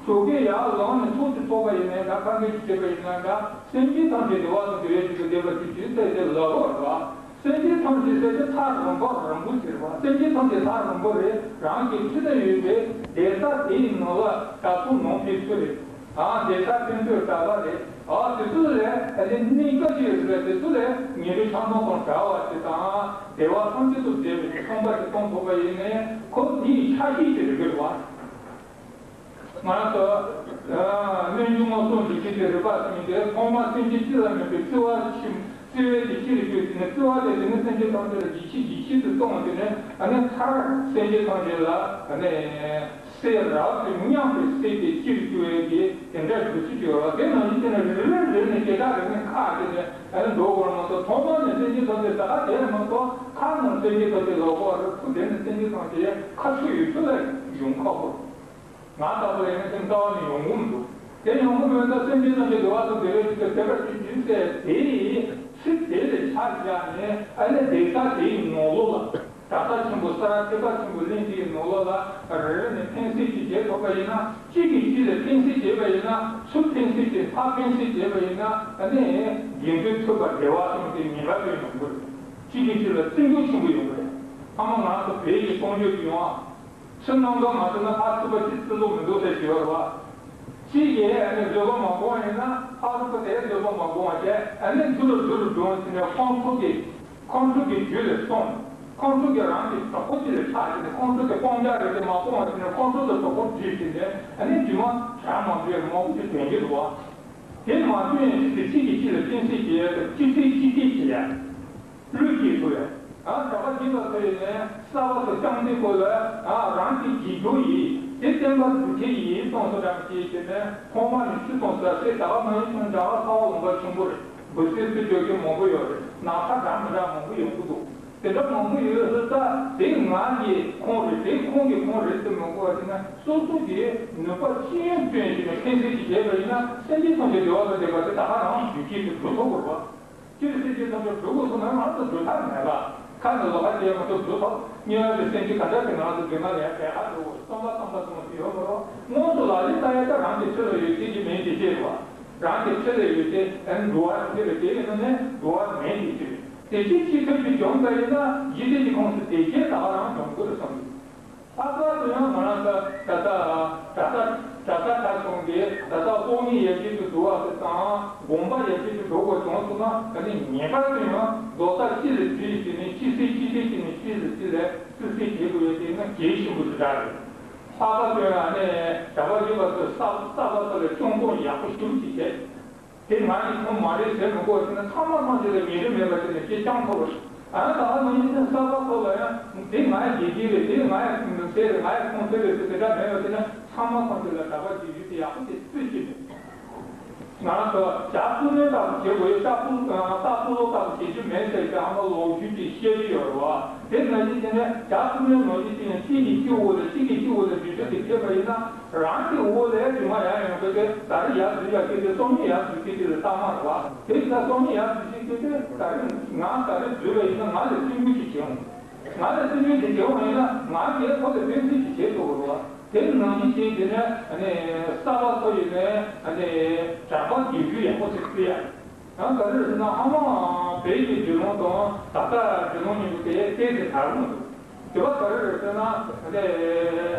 ཞོགས་ཀས་ཡར་ལངས་ནས་ཚོགས་ཀྱི་ཚོགས་པ་ཡིན་ནའི་འདྲ། ཁ་འདོན་གྱི་བྱེད་པ་ཡིན་ནའི་འདྲ། སེམས་ཅན་ཐམས་ཅད་བདེ་བ་དང་བདེ་བའི་ཚུལ་དུ་བསྡད་པ་ཅིག་ཅིག་ཟེར་ཏེ་ལབ་པ་རེད་བ། སེམས་ཅན་ཐམས་ཅད་ཟེར་ཏེ་ཐག་རིང་པོ་རིང་པོ་ཟེར་བ། སེམས་ཅན་ཐམས་ཅད་ཐག་རིང་པོ་རེད། རང་གི་འཁྲིས་ན་ཡོད་པའི་བསྡད་ས་དེ་ཡི་ནང་ལ་དྲ་ཐོག་ནང་ཕེབས་ཚུལ་རེད། ཨ་བསྡད་ས་ཕན་ཚུན་གྲྭ་པ་རེད། ཨ་དེ་ཚོ་ལས་ཨ་ནི་གནས་སྐབས་ཅིག་རེད། དེ་ཚོ་ལས་ཉིན་རེ་ཆང་འཐུང་དང་བྲལ་བ་ཞིག་དང་བདེ་བ་ཐམས་ཅད་དུ་བདེ་བའི་གསུངས་པ་ཞིག་གཏོང་ཐུབ་པ་ཡིན་ནའི་ཁོ་དེའི་ཆ་ཤས་ཅིག་རེད་དགོས་བ། ང་ཚོ་སྨོན་འཇུག་མངོན་སུམ་འདུས་བྱས་ཀྱི་རིག་པ་ཟེར་མཁན་དེ་ཐོག་མར་སེམས་ཅན་སྤྱི་ལ་དམིགས་པའི་བརྩེ་བ་ཆེན་བརྩེ་བའི་དེ་སྤྱི་ལ་བསྐྱོད་དེ་ནས། བརྩེ་བ་དེ་དེ་ནས་སེམས་ཅན་ཐམས་ཅད་ལ་ཡིད་ཆེས་ཡིད་ཆེས་སུ་གཏོང་བ་དེ་ནས་ཨ་ནི་མཐར་སེམས་ཅན་ཐམས་ཅད་ལ་ཨ་ནི་བསྲེ་རགས་ཀྱི་མཉམ་དུ་བསྲེས་ཏེ་སྤྱི་ལ་བསྐྱོད་པའི་དེ་དེ་འདྲའི་སྒྲུབ་བྱེད་ཀྱི་ཡོད་ལ། དེ་ནང་བཞིན་དེ་ནས་རེ་རེ་རེ་ནས་བྱེ་བྲག་རེ་ནས་ཁ་དེ་ནས་ཨ་ནི་འགྲོ་དགོས་མ་གཏོགས། ཐོག་མ་ནས་སེམས་ཅན་ཐམས་ཅད་ད་ག་དེ་མ་གཏོགས་ཁ་ནང་སེམས་ཅན་ཐམས་ཅད་ལོག་གོ་བ་རེད། ཁོ་དེ་ནས་སེམས་ཅན་ཐམས་ཅད་ཁ་ཆུ་ཡོད་ཚུལ་ལ་ཡོང་ཁག་པོ། ང་ལྟ་བུ་ཡིན་ན་སེམས་རྩ་བ་ནས་ཡོང་གི་མི་འདུག་དེ་ཡོང་གི་མེད་ན་སེམས་ཅན་ཐམས་ཅད་བདེ་བ་དང་བདེ་བའི་ཚུལ་དུ་བསྡད་པ་ཅིག་ཡིན་ཟེར། དེའི་ཚིག་དེ་ལས་ཆ་བཞག་ནས་ཨ་ནི་བསྡད་ས་དེའི་ནང་ལོགས་ལ། གྲྭ་ས་ཆེན་པོ་ས་ར་ཐེག་པ་ཆེན་པོ་གླིང་དེའི་ནང་ལོགས་ལ་རེ་རེ་ནས་ཕན་སེམས་ཅིག་བྱེད་ཐུབ་པ་ཡིན་ན། གཅིག་གིས་གཅིག་ལ་ཕན་སེམས་བྱེད་པ་ཡིན་ན། ཚུར་ཕན་སེམས་བྱེད། ཕར་ཕན་སེམས་བྱེད་པ་ཡིན་ན། ཨ་ནི་དགེ་འདུན་ཚུགས་པ་བདེ་བ་གསུམ་དེ་ངེས་པར་དུ་ཡོང་གི་རེད། གཅིག་གིས་གཅིག་ལ་བརྩི་འཇོག་ཆེན་པོ་ཡོང་གི་རེད། ཐ་མ་ང་ཚོ་བོད་ཀྱི་གཏམ་རྒྱུད་ཀྱི་ཡོང་ཨ། ཕྱི་ནང་དུ་མ་བརྩི་ན་ཕར་ཚུགས་པ་ཅིག་བརྩི་ལོ་མི་འདུག་ཟེར་གྱི་ཡོད་རེད་བ། གཅིག་གིས་ཨ་ནི་བཟོད་པ་མ་སྒོམ་ཡིན་ན་ཕར་ཚུགས་པ་དེས་བཟོད་པ་མ་སྒོམ་བྱས། ཨ་ནི་རྒྱུ་རུ་རྒྱུ་རུ་འགྲོ་ཟེར་ནས་ཁོང་ཚོ་གི་ཁོང་ཚོ་གི་རྒྱུད་ལ་སོང་། ཁོང་ཚོ་གི་རང་གི་གྲོགས་པོ་ཅིག་ལ་ཆགས་ཟེར་ནས། ཁོང་ཚོ་གི་སྤང་བྱ་རེད་དེ་མ་སྤོང་བ་ཟེར་ནས། ཁོང་ཚོ་ལ་གྲོགས་པོ་བསྒྲིགས་ཟེར་ནས། ཨ་ནི་རྒྱུ་མ་དྲག་མ་འདུག་ཡ་མང་པོ་ཅིག་དོན་གྱི་འདུག་བ། དེ་མ་བཏོན་ཡང་ཅི་ཟེར། གཅིག་གིས་གཅིག་ལ་སྤྱན་གཟིགས་བྱེད་ཡ་དང་། གཅིག་སེམས་གཅིག་གཏད་བྱེད་ཡ། བློས་བཀལ་ཐུབ་ཡ། ཡང་གྲྭ་པ་རྒན་པ་ཚོ་ཡིན་ནའི་གསར་པ་ཚོ་སྐྱོང་དུས་སྐོར་ལ། ཡང་རང་གི་དགེ་སྦྱོར་ཡིན། དེ་བསྟན་པ་འཛུགས་མཁན་ཡིན་གསུངས་སོ་འདྲ་མི་བྱེད་ཟེར་ནས། ཐོག་མ་ནས་ཆུ་དང་ཟ་ཟས་ད་ག་ནང་བཞིན་ཀྱང་འདྲ་བ་ཚ་བ་ལོང་པ་ཆེན་པོ་རེད། འབུ་སྲིན་སྲིན་སྐྱོ་སྐྱོ་མང་པོ་ཡོད་རེད། ནག་ཁ་འདྲ་མི་འདྲ་མང་པོ་ཡོང་གི་འདུག་དེ་འདྲ་མང་པོ་ཡོད་ཟེར་ད། དེ་ང་གི་ཁོངས་རེད། དེ་ཁོང་གི་ཁོངས་རེད་ཟེར་མི་དགོས་པ་ཟེར་ན། སོ་སོ་གིས་ནུས་པ་ཅི་ཡང་བཏོན་བྱས་ནས་ཕན་སེམས་ཤིག་བྱས་པ་ཡིན་ན། སེམས་ཅན་ཐམས་ཅད་བདེ་བ་དང་ལྡན་པ་དེ་ད་ག་རང་རྒྱུད་སྐྱེས་སུ་འགྲོ་ཐུབ་དགོས་པ། སྤྱིར་སེམས་ཅན་ཐམས་ཅད་སྒྲུབ་དགོས་སོང་ན་ང་ཚོ་སྒྲུབ་ཐབས་མེད་པ། ཁ་ནས་ལོག་པ་བྱས་མ་གཏོགས་སྒྲུབ་ཐབས། དམྱལ་བའི་སེམས་ཅན་ག་འདྲ་ཞིག་ང་ཚོ་སྒྲུབ་ན་ཡང་ག་ལེར་སྒྲུབ་དགོས། བསམ་པ་བཏང་པ་བཏང་བ་ཞིག་ཡོད་མ་རེད། དངོས་སུ་ལག་ལེན་བསྟར་ཡ་ད་རང་གི་ཁྲི་ལ་ཡོད་ཚད་ཀྱི་མིང་དེ་ཤེས་རེད་བ། རང་གི་ཁྲི་ལ་ཡོད་ཚད་ཨ་ནི་འགྲོ་བ་རིགས་དྲུག་ལ་དེ་ཡིན་ན་ནི་འགྲོ་བ་མིང་དེ་ཤེས་རེད། དེ་ཅི་ཅི་ཐོན་གྱི་བྱུང་ཙམ་ཡིན་ན་འཇིག་རྟེན་གྱི་ཁོངས་སུ་དེ་སྐད་ད་ག་རང་བྱུང་དགོས་རེད་བསམ་གྱི། ལྷག་པར་དུ་ཡང་ང་རང་ཚོ་ད་ལྟ་གྲྭ་ས་གྲྭ་ས་ཁག་སོང་སྟེ། ད་ལྟ་སློབ་གཉེར་ཡར་རྒྱས་སུ་འགྲོ་བ་དེ་དང་། དགོངས་པ་ཡར་རྒྱས་སུ་འགྲོ་དགོས་བྱུང་སོང་ན། ཨ་ནི་ངེས་པར་དུ་ཡང་ལོ་ཙཱ་གཅིག་ལ་དུས་ཡིན་ནས་གཅིག་སེ་གཅིག་སེ་གཅིག་ནས་གཅིག་ལ་གཅིག་ལ་བརྩི་སྲུང་བྱེད་དགོས་ཡ་དེ་ཡིན་ན་གལ་ཆེན་པོ་ཞིག་རེད། ལྷག་པར་དུ་ཡང་ཨ་ནི་གྲྭ་པ་ཡིན་པ་ཚོས་གསར་གསར་པ་ཚོ་ལ་སྐྱོང་གཏོང་ཡག་པོ་ཞེ་པོ་ཅིག་བྱས། དེ་ང་ཡི་ཁོངས་མ་རེད་ཟེར་མི་དགོས་ཟེར་ན། ཚང་མ་ཐམས་ཅད་ལ་ཉེ་རིང་མེད་པ་བྱས་ནས་ཁྱེད་རྐྱང་ཐོབ་པ་རེད། ཨ་ནི་ད་ག་ནང་བཞིན་གསར་པ་ཚོ་ལ་ཡང་དེ་ང་ཡི་དགེ་རྒན་རེད། དེ་ང་ཡི་སྲས་རེད། ང་ཡི་ཁོང་ཚན་རེད་ཟེར་དེ་འདྲ་མེད་པ་བྱས་ན། ཚང་མ་ཐམས་ཅད་ལ་གྲྭ་པ་དགེ་རྒན་དེ་ཡག་པོ་དེ་སུས་ཤེས་མེད། ང་རང་ཚོ་ཇ་སྲུབས་མའི་རྟགས་སུ་བྱེད་དགོས་ཡོད། རྟགས་སྲུབས་རྟགས་སྲུབས་ལོག་རྟགས་སུ་བྱེད་རྒྱུ་མེད་ཟེར་གྱི་ཨ་མ་ལོ་རྒྱུས་ཀྱི་བཤད་རྒྱུ་ཡོད་རེད་བ། དེ་ནང་བཞིན་བྱས་ནས་ཇ་སྲུབས་མའི་ནང་བཞིན་བྱས་ནས་གཅིག་གིས་གཅིག་འོག་ལ་གཅིག་གིས་གཅིག་འོག་ལ་འདྲི་གཅོད་དེ་བྱས་པ་ཡིན་ན། རང་གི་འོག་ལ་རྗེས་མ་ཡར་ཡོང་མཁན་དེ་ད་རེས་ཡར་འཛུལ་ཡག་གི་དེ་སང་ཉིན་ཡར་འཛུལ་གྱི་དེ་ལ་རྟགས་མ་རེད་བ། དེ་ཡིན་ཙང་སང་ཉིན་ཡར་འཛུལ་གྱི་དེ་ད་རེས་ང་ད་རེས་འཛུལ་བ་ཡིན་ན་ང་ལ་སེམས་ཁུར་ཅིག་བྱེད་འོང་། ང་ལ་སེམས་ཁུར་ཅིག་བྱེད་འོང་ཡིན་ན་ང་གིས་ཁོ་ལ་ཕན་སེམས་ཅིག་བྱེད་ཐུབ་དགོས་རེད་བ། དེ་ནང་བཞིན་བྱས་དེ་ནས་ཨ་ནི་གསར་པ་ཚོ་ཡིན་ནའི་ཨ་ནི་གྲྭ་པ་དགེ་རྒན་ཡག་པོ་ཞིག་བརྩི་ཡ། ཡང་ག་རེ་རེད་ཟེར་ན། ཨ་མ་བོད་ཀྱི་རྒྱུ་ནོར་དང་ད་ལྟ་རྒྱུ་ནོར་གཉིས་པོ་དེ་གཏན་དུ་དར་མི་འདུག་དེ་བ་ག་རེ་རེད་ཟེར་ན། ཨ་ནི་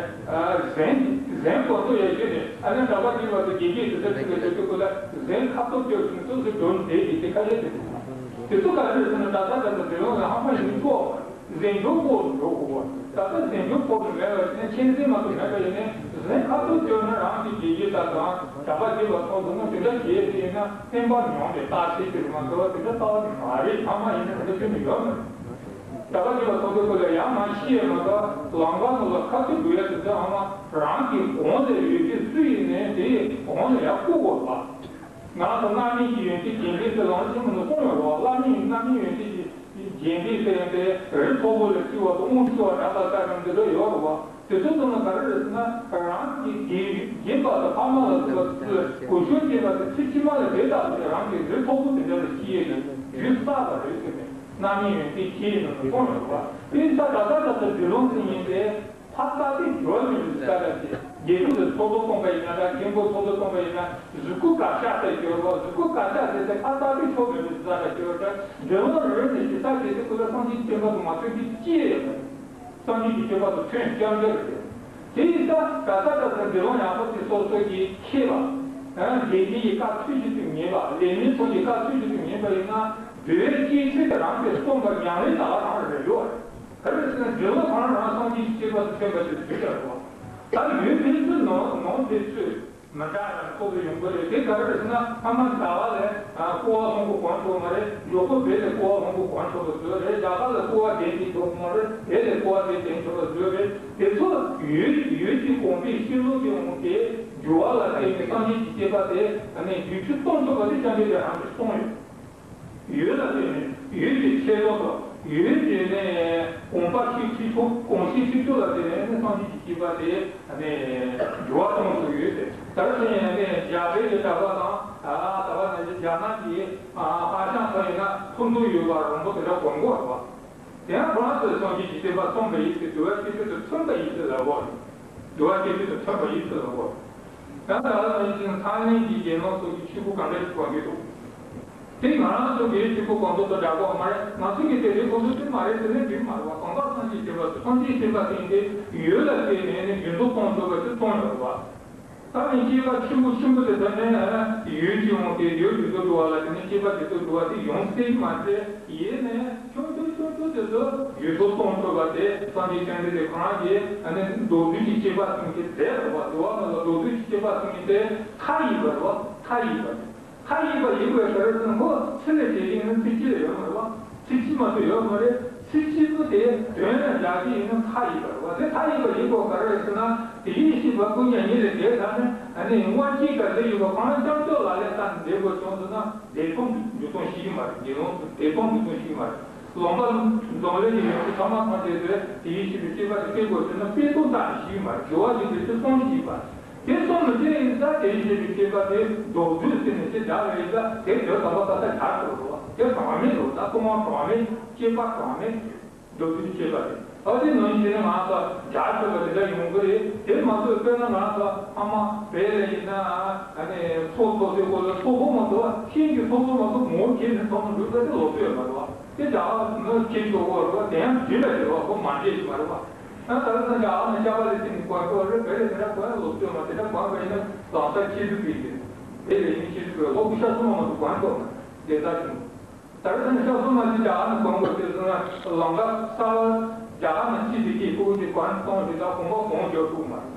གཟན་གཟན་གོ་ཐོས་ཡ་ཞིག་ནས། ཨ་ནི་གྲྭ་པ་གཉིས་པ་དང་དགེ་རྒན་དེ་ཚོ་གཅིག་ལ་གཅིག་གི་སྐོར་ལ་གཟན་ཁ་ཐུག་སྐྱོར་བྱུང་ཚུལ་ཞིག་འགྲོ་བསྡད་ཀྱི་དེ་ཁ་ཤས་དེ་འདུག་དེ་ཚོ་ག་རེ་རེད་ཟེར་ན། ད་ལྟ་ད་ལྟ་དེ་རང་ལ་ཧ་མ་ཡིན་ཐོག་གཟན་སྐྱོར་སྐོར་འགྲོ་དགོས་པ། ད་ལྟ་གཟན་སྐྱོར་སྐོར་མེད་པ་ཡིན་ན། ཁྱད་གཟན་མ་གཏོགས་མེད་པ་ཡིན་ན། གཟན་ཁ་ཐུག་སྐྱོར་ན་རང་གི་དགེ་རྒན་དང་གྲྭ་པ་རྒན་པ་ཚོ་འདུག་ན་དེ་འདྲ་བྱས་ཏེ་ཡིན་ན་བསྟན་པ་ཉམས་པའི་རྟགས་ཤིག་ཏུ་མ་གཏོགས་དེ་འདྲ་རྟགས་མ་རེད། ཚང་མ་ཡིན་ན་དེ་འདྲ་ཁྱོན་ནས་ཡོད་མ་རེད། ད་ག་ཅིག་ལ་ཐོག་ཏུ་ཁོ་ལ་ཡང་མ་ཤི་ཡས་མ་གཏོགས་ལམ་ཁ་ནང་ལ་ཁ་ཐུག་དགོས་ཡ་དེ་ཚོ་ཨ་མ་རང་གི་གོང་ལ་ཡོད་ཀྱི་སུ་ཡིན་ནའི་དེ་གོང་ལ་ཡར་བཀུག་དགོས་པ། ང་ཚོ་རྣམ་སྨིན་གྱི་ཡོན་ཏན་རྒྱས་འབྲིང་ཟེར་ལམ་ཆེན་མོ་ནས་གསུངས་ཡོད་རེད་བ། བླ་མའི་རྣམ་སྨིན་ཡོན་ཏན་གྱི་རྒྱས་འབྲིང་ཟེར་ཡང་དེ་རི་མཐོ་པོ་ལ་བརྩི་བ་དང་རླུང་བསིལ་བ་འདྲ་ལ་ལྟ་རུང་འདི་འདྲ་ཡོད་རེད་བ། དེ་ཚོ་ཚང་མ་ག་རེ་རེད་ཟེར་ན་རང་གི་རྒྱས་རྒྱས་པ་དང་ཕ་མ་ལ་སོགས་པ་ཚོས་གོ་ཆོད་བྱས་པ་དེ་ཚེ་ཕྱི་མ་ལ་དེ་ལྟ་བུ་དེ་རང་གི་རི་མཐོ་པོ་དེ་འདྲ་ལ་སྐྱེས་ནས་རྒྱུ་བསགས་པ་རེད་ཟེར་ནས་རྣམ་སྨིན་ཡོན་ཏན་ཁྱེད་ཡིན་ནམ་གསུངས་ཡོད་པ། དེ་ས་ད་ས་ད་ས་འབྲི་ལུང་ཟེར་ཡིན་ཏེ། ཕ་རྟག་པའི་སྦྱོར་མིན་པའི་ས་ར་ཅེ། དགེ་ཕྲུག་ལ་ཚོགས་གཙོ་བསྐོངས་པ་ཡིན་ན་འདྲ། མཁན་པོ་ཚོགས་གཙོ་བསྐོངས་པ་ཡིན་ན་གཟུགས་སྐུ་དཀར་ཆག་ལྟར་སྦྱོར་བ། གཟུགས་སྐུ་དཀར་ཆག་ཟེར་ཏེ་ཕ་རྟག་པའི་སྦྱོར་མིན་པའི་ས་ར་སྦྱོར་བ། འདྲེན་བ་རོལ་ནས་ཞེ་ས་བྱེད་དེ་ཀུན་ལ་སངས་རྒྱས་ཀྱི་བསྟན་པ་དུ་མ་ཐོན་གྱི་ཅི་ཡང་ཡོད་མ་རེད། སངས་རྒྱས་ཀྱི་བསྟན་པ་དུ་ཐོན་སྐྱབས་འགྲོ་རེད། དེ་ཡིན་ཙང་ག་ས་ག་ས་འདྲེན་བ་ཡག་པོ་དེ་སོ་སོ་གིས་ཤེས་པ། ལས་མི་ཡི་བཀའ་ཚུལ་བཞིན་དུ་ཉན་པ། ལས་མི་ཚོ་ཡི་བཀའ་ཚུལ་བཞིན་དུ་ཉན་པ་ཡིན་ན་འདུལ་བའི་སྤྱི་ཚུལ་དེ་རང་གིས་བསྲུངས་པ་ཉམས་ལེན་ད་ག་རང་རེད་ཡོད་རེད། ག་རེ་ཟེར་ན་འདྲེན་བ་གང་རང་སངས་རྒྱས་ཀྱི་བསྟན་པ་དུ་ཐོན་པ་དེ་དུས་ཀྱང་རེད། ད་ཡོད་ཕན་ཚུན་ནང་ནང་ཕན་ཚུན་མི་འདྲ་ཡང་ཐོག་ཏུ་ཡོང་གི་རེད། དེ་ག་རེ་ཟེར་ན་ཕ་མ་ཟླ་བ་ལས་ཀོ་བ་ལྷུང་པོ་གོན་ཆོག་མ་རེད། མགྱོགས་པོ་བེད་ལས་ཀོ་བ་ལྷུང་པོ་གོན་ཆོག་པ་བཟོས་རེད། རྒྱ་གར་ལ་ཀོ་བ་བདེན་གྱི་ཆོག་མ་རེད། བེད་ལས་ཀོ་བ་བདེན་གྱི་ཆོག་པ་བཟོས་རེད། དེ་ཚོ་ཡོད་ཡོད་ཀྱི་གོང་འཕེལ་ཤེས་ལུགས་ཀྱི་དབང་གིས་འགྱུར་བ་ལ་བརྟེན་ནས་སངས་རྒྱས་ཀྱི་བསྟན་པ་དེ་ནས་བསྒྱུར་བཅོས་གཏོང་ཐུབ་པ་དེ་སྐྱབས་འགྲོ་དེ་རང་གིས་གཏོང་ཡོད། ཡོད་ལ་བརྟེན་ནས་ཡོད་ཀྱི་ཆེད་དོན་དང་ཡོད་ཀྱི་ནས་གོམས་པ་ཤེས་ཤེས་ཆོག་གོམས་ཤེས་ཤེས་ཆོག་ལ་བརྟེན་ནས་སངས་རྒྱས་ཀྱི་བསྟན་པ་དེ་ནས་འགྱུར་བ་གཏོང་ཐུབ་ཡོད་དེ། ད་ཕྱིན་ནས་རྒྱ་བོད་ཀྱི་གྲྭ་པ་དང་ད་བར་ནས་རྒྱ་ནག་གི་ཧ་ཤང་ཚོ་ཡིན་ན་ཐུགས་འདུན་ཡོད་པ་རོང་པོ་དེ་འདྲ་གོན་གོ་རེད་བ། དེ་ཡང་ཁོ་རང་ཚོས་སངས་རྒྱས་ཀྱི་བསྟན་པ་བསྲུངས་པ་ཡིན་ཟེར་འདུལ་བ་སྤྱི་ཚུལ་དུ་མཐུན་པ་ཡིན་ཟེར་ལབ་དགོས་རེད། འདུལ་བ་སྤྱི་ཚུལ་དུ་མཐུན་པ་ཡིན་ཟེར་ལབ་དགོས་རེད། ཡང་ད་ལྟ་ཡིན་ཅིང་ཚང་གླིང་གི་དགེ་སློང་ཚོ་གི་ཆོས་སྐུ་གང་འདྲ་ཞིག་དགོངས་ཀྱི་འདུག་དེ་ང་རང་ཚོ་གི་ཆོས་སྐུ་གོང་མཐོར་དུ་འདྲ་གོ་མ་རེད། ང་ཚོ་གི་དེ་རིང་གོང་མཐོར་དེ་མ་རེད་ཟེར་ནས་དེ་མ་རེད་བ། གང་ལྟར་སངས་རྒྱས་བསྟན་པ་ཚོ་སངས་རྒྱས་བསྟན་པ་དེ་ཡིན་ཏེ་ཡོད་ལ་བརྟེན་ནས་ནི་རྒྱུན་དུ་གཏོང་ཐུབ་པ་ཞིག་གཏོང་ཡོད་རེད་བ། ད་ནི་སྐྱེས་པ་ཆེན་པོ་ཆེན་པོ་དེ་ད་ནི་ཡོད་ཀྱི་འོང་དེ་ཡོད་རྒྱུ་དུ་འགྲོ་བ་ལ་དེ་ནི་སྐྱེས་པ་དེ་ཚོ་འགྲོ་བ་དེ་ཡོང་སྲིད་མ་རེད། ཡིན་ནས་ཆུང་ཆུང་ཆུང་ཆུང་དེ་ཚོ་ཡོད་དུ་གཏོང་ཐུབ་པ་དེ་སངས་རྒྱས་བསྟན་པ་དེ་གང་གི་ཨ་ནི་མདོར་བསྡུས་ཀྱི་སྐྱེས་པ་གསུམ་གྱི་རྫས་རེད་བ། དུ་བ་མ་ལ་མདོར་བསྡུས་ཀྱི་སྐྱེས་པ་གསུམ་གྱི་དེ་མཐའ་ཡས་པ་རེད་བ། མཐའ་ཡས་པ་རེད། མཐའ་ཡས་པ་ཡིན་པའི་ཕྱིར་ཟེར་ན་ཁོ་ཚིག་ལས་བྱེད་ཀྱི་ནི་ཚིག་གཅིག་ལས་ཡོད་མ་རེད་བ། ཚིག་གཅིག་མ་གཏོགས་ཡོད་མ་རེད། ཚིག་གཅིག་པོ་དེ་དོན་ལ་བཞག་གི་ཡིན་ན་མཐའ་ཡས་པ་རེད་བ། དེ་མཐའ་ཡས་པ་ཡིན་དགོས་ག་རེ་རེད་ཟེར་ན། དེ་བཞིན་གཤེགས་པ་སྐུ་མྱ་ངན་ལས་འདས་ཚར་ནས་ཨ་ནི་སྔོན་གྱི་ག་ཚོད་ཡོད་པ་གང་སྐྱབས་འགྲོ་ལག་ལེན་བསྟར་ནས་འདས་དགོས་བྱུང་ཟེར་ན་བདེ་སྟོང་འཇུག་སྟངས་ཤེས་ཀྱི་མ་རེད། དགེ་སློང་ཚོ་བདེ་སྟོང་འཇུག་སྟངས་ཤེས་ཀྱི་མ་རེད། ལོག་པ་འཛོམས་ལས་ཀྱི་ཡོན་ཏན་ཐ་མ་ཐམས་ཅད་དེ་དེ་བཞིན་གཤེགས་པའི་སྤྱོད་པ་དེ་སྐྱེ་དགོས་ཟེར་ན་དཔེ་སྟོང་བཏང་ནས་ཤེས་ཀྱི་མ་རེད། སྦྱོར་བ་ཡིན་པའི་ཚེ་སྟོང་ཤེས་ཀྱི་མ་རེད། དེ་གསུངས་མི་ཤེས་ཡིན་ཙང་དེ་བཞིན་གཤེགས་པའི་སྤྱོད་པ་དེ་མདོར་བསྡུས་ཟེར་ནས་དེ་བསྒྲགས་པ་ཡིན་ཙང་དེ་དོན་དམ་པ་ད་ལྟ་གར་སོང་རོགས། དེ་གྲངས་མེད་རོགས། ད་སྟོང་པ་གྲངས་མེད་སྐྱེས་པ་གྲངས་མེད་མདོར་བསྡུས་སྤྱོད་པ་རེད། ཨ་དེ་ནང་བཞིན་ང་ཚོ་སྦྱར་ཆོག་པ་དེ་འདྲ་ཡོང་གི་རེད། དེ་མ་གཏོགས་དཔེར་ན་ང་ཚོ་ཕ་མ་བོད་ལ་ཡིན་ན་ཨ་ནི་ཚོགས་ཚོགས་དུས་སྐོར་ལ་ཚོགས་ཕོག་མ་གཏོགས་ཤིང་གི་ཚོགས་ཚོགས་མ་གཏོགས་མོ་ཁྱེར་ནས་ཚོགས་མ་འགྲོ་ས་དེ་ལོག་སྲོལ་ཡོད་མ་རེད་བ། དེ་རྒྱ་གར་ནང་ཁྱེར་ཆོག་གི་རེད་བ། དེ་ཡང་བྲིས་ལ་བྲིས་བ་ཁོ་མ་འདྲེས་ཤིག་མ་རེད་བ། ཡང་ད་ལྟ་རྒྱ་གར་ནང་སྐྱ་པ་ལས་ཐིག་ནས་གོན་ཆོག་རེད། བོད་ལ་དེ་འདྲ་གོན་ཡ་ལོག་སྲོལ་མ། དེ་འདྲ་གོན་པ་ཡིན་ན་ལམ་སང་ཁྱེར་དུ་ཕེབས་ཀྱི་རེད། དེ་ལས་ནི་ཁྱེར་དུ་ཕེབས་ལོག་གི་ཤ་ཚོང་མ་གཏོགས་གོན་ཆོག་མ་རེད། དེ་ལྟར་བྱུང་། ད་རེས་ནི་ཤ་ཚོང་མ་ཅིག་རྒྱ་གར་ནས་གོན་དགོས་ཟེར་སོང་ན་ལམ་ཁ་གསར་པ་རྒྱ་གར་ནས་ཕྱིར་དེ་སྐྱེས་ཕྲུ་གུ་ཅིག་གོན་གཏོང་ཞིག་ད་གོམ་པ་གང་རྒྱག་ཐུབ་མ་རེད།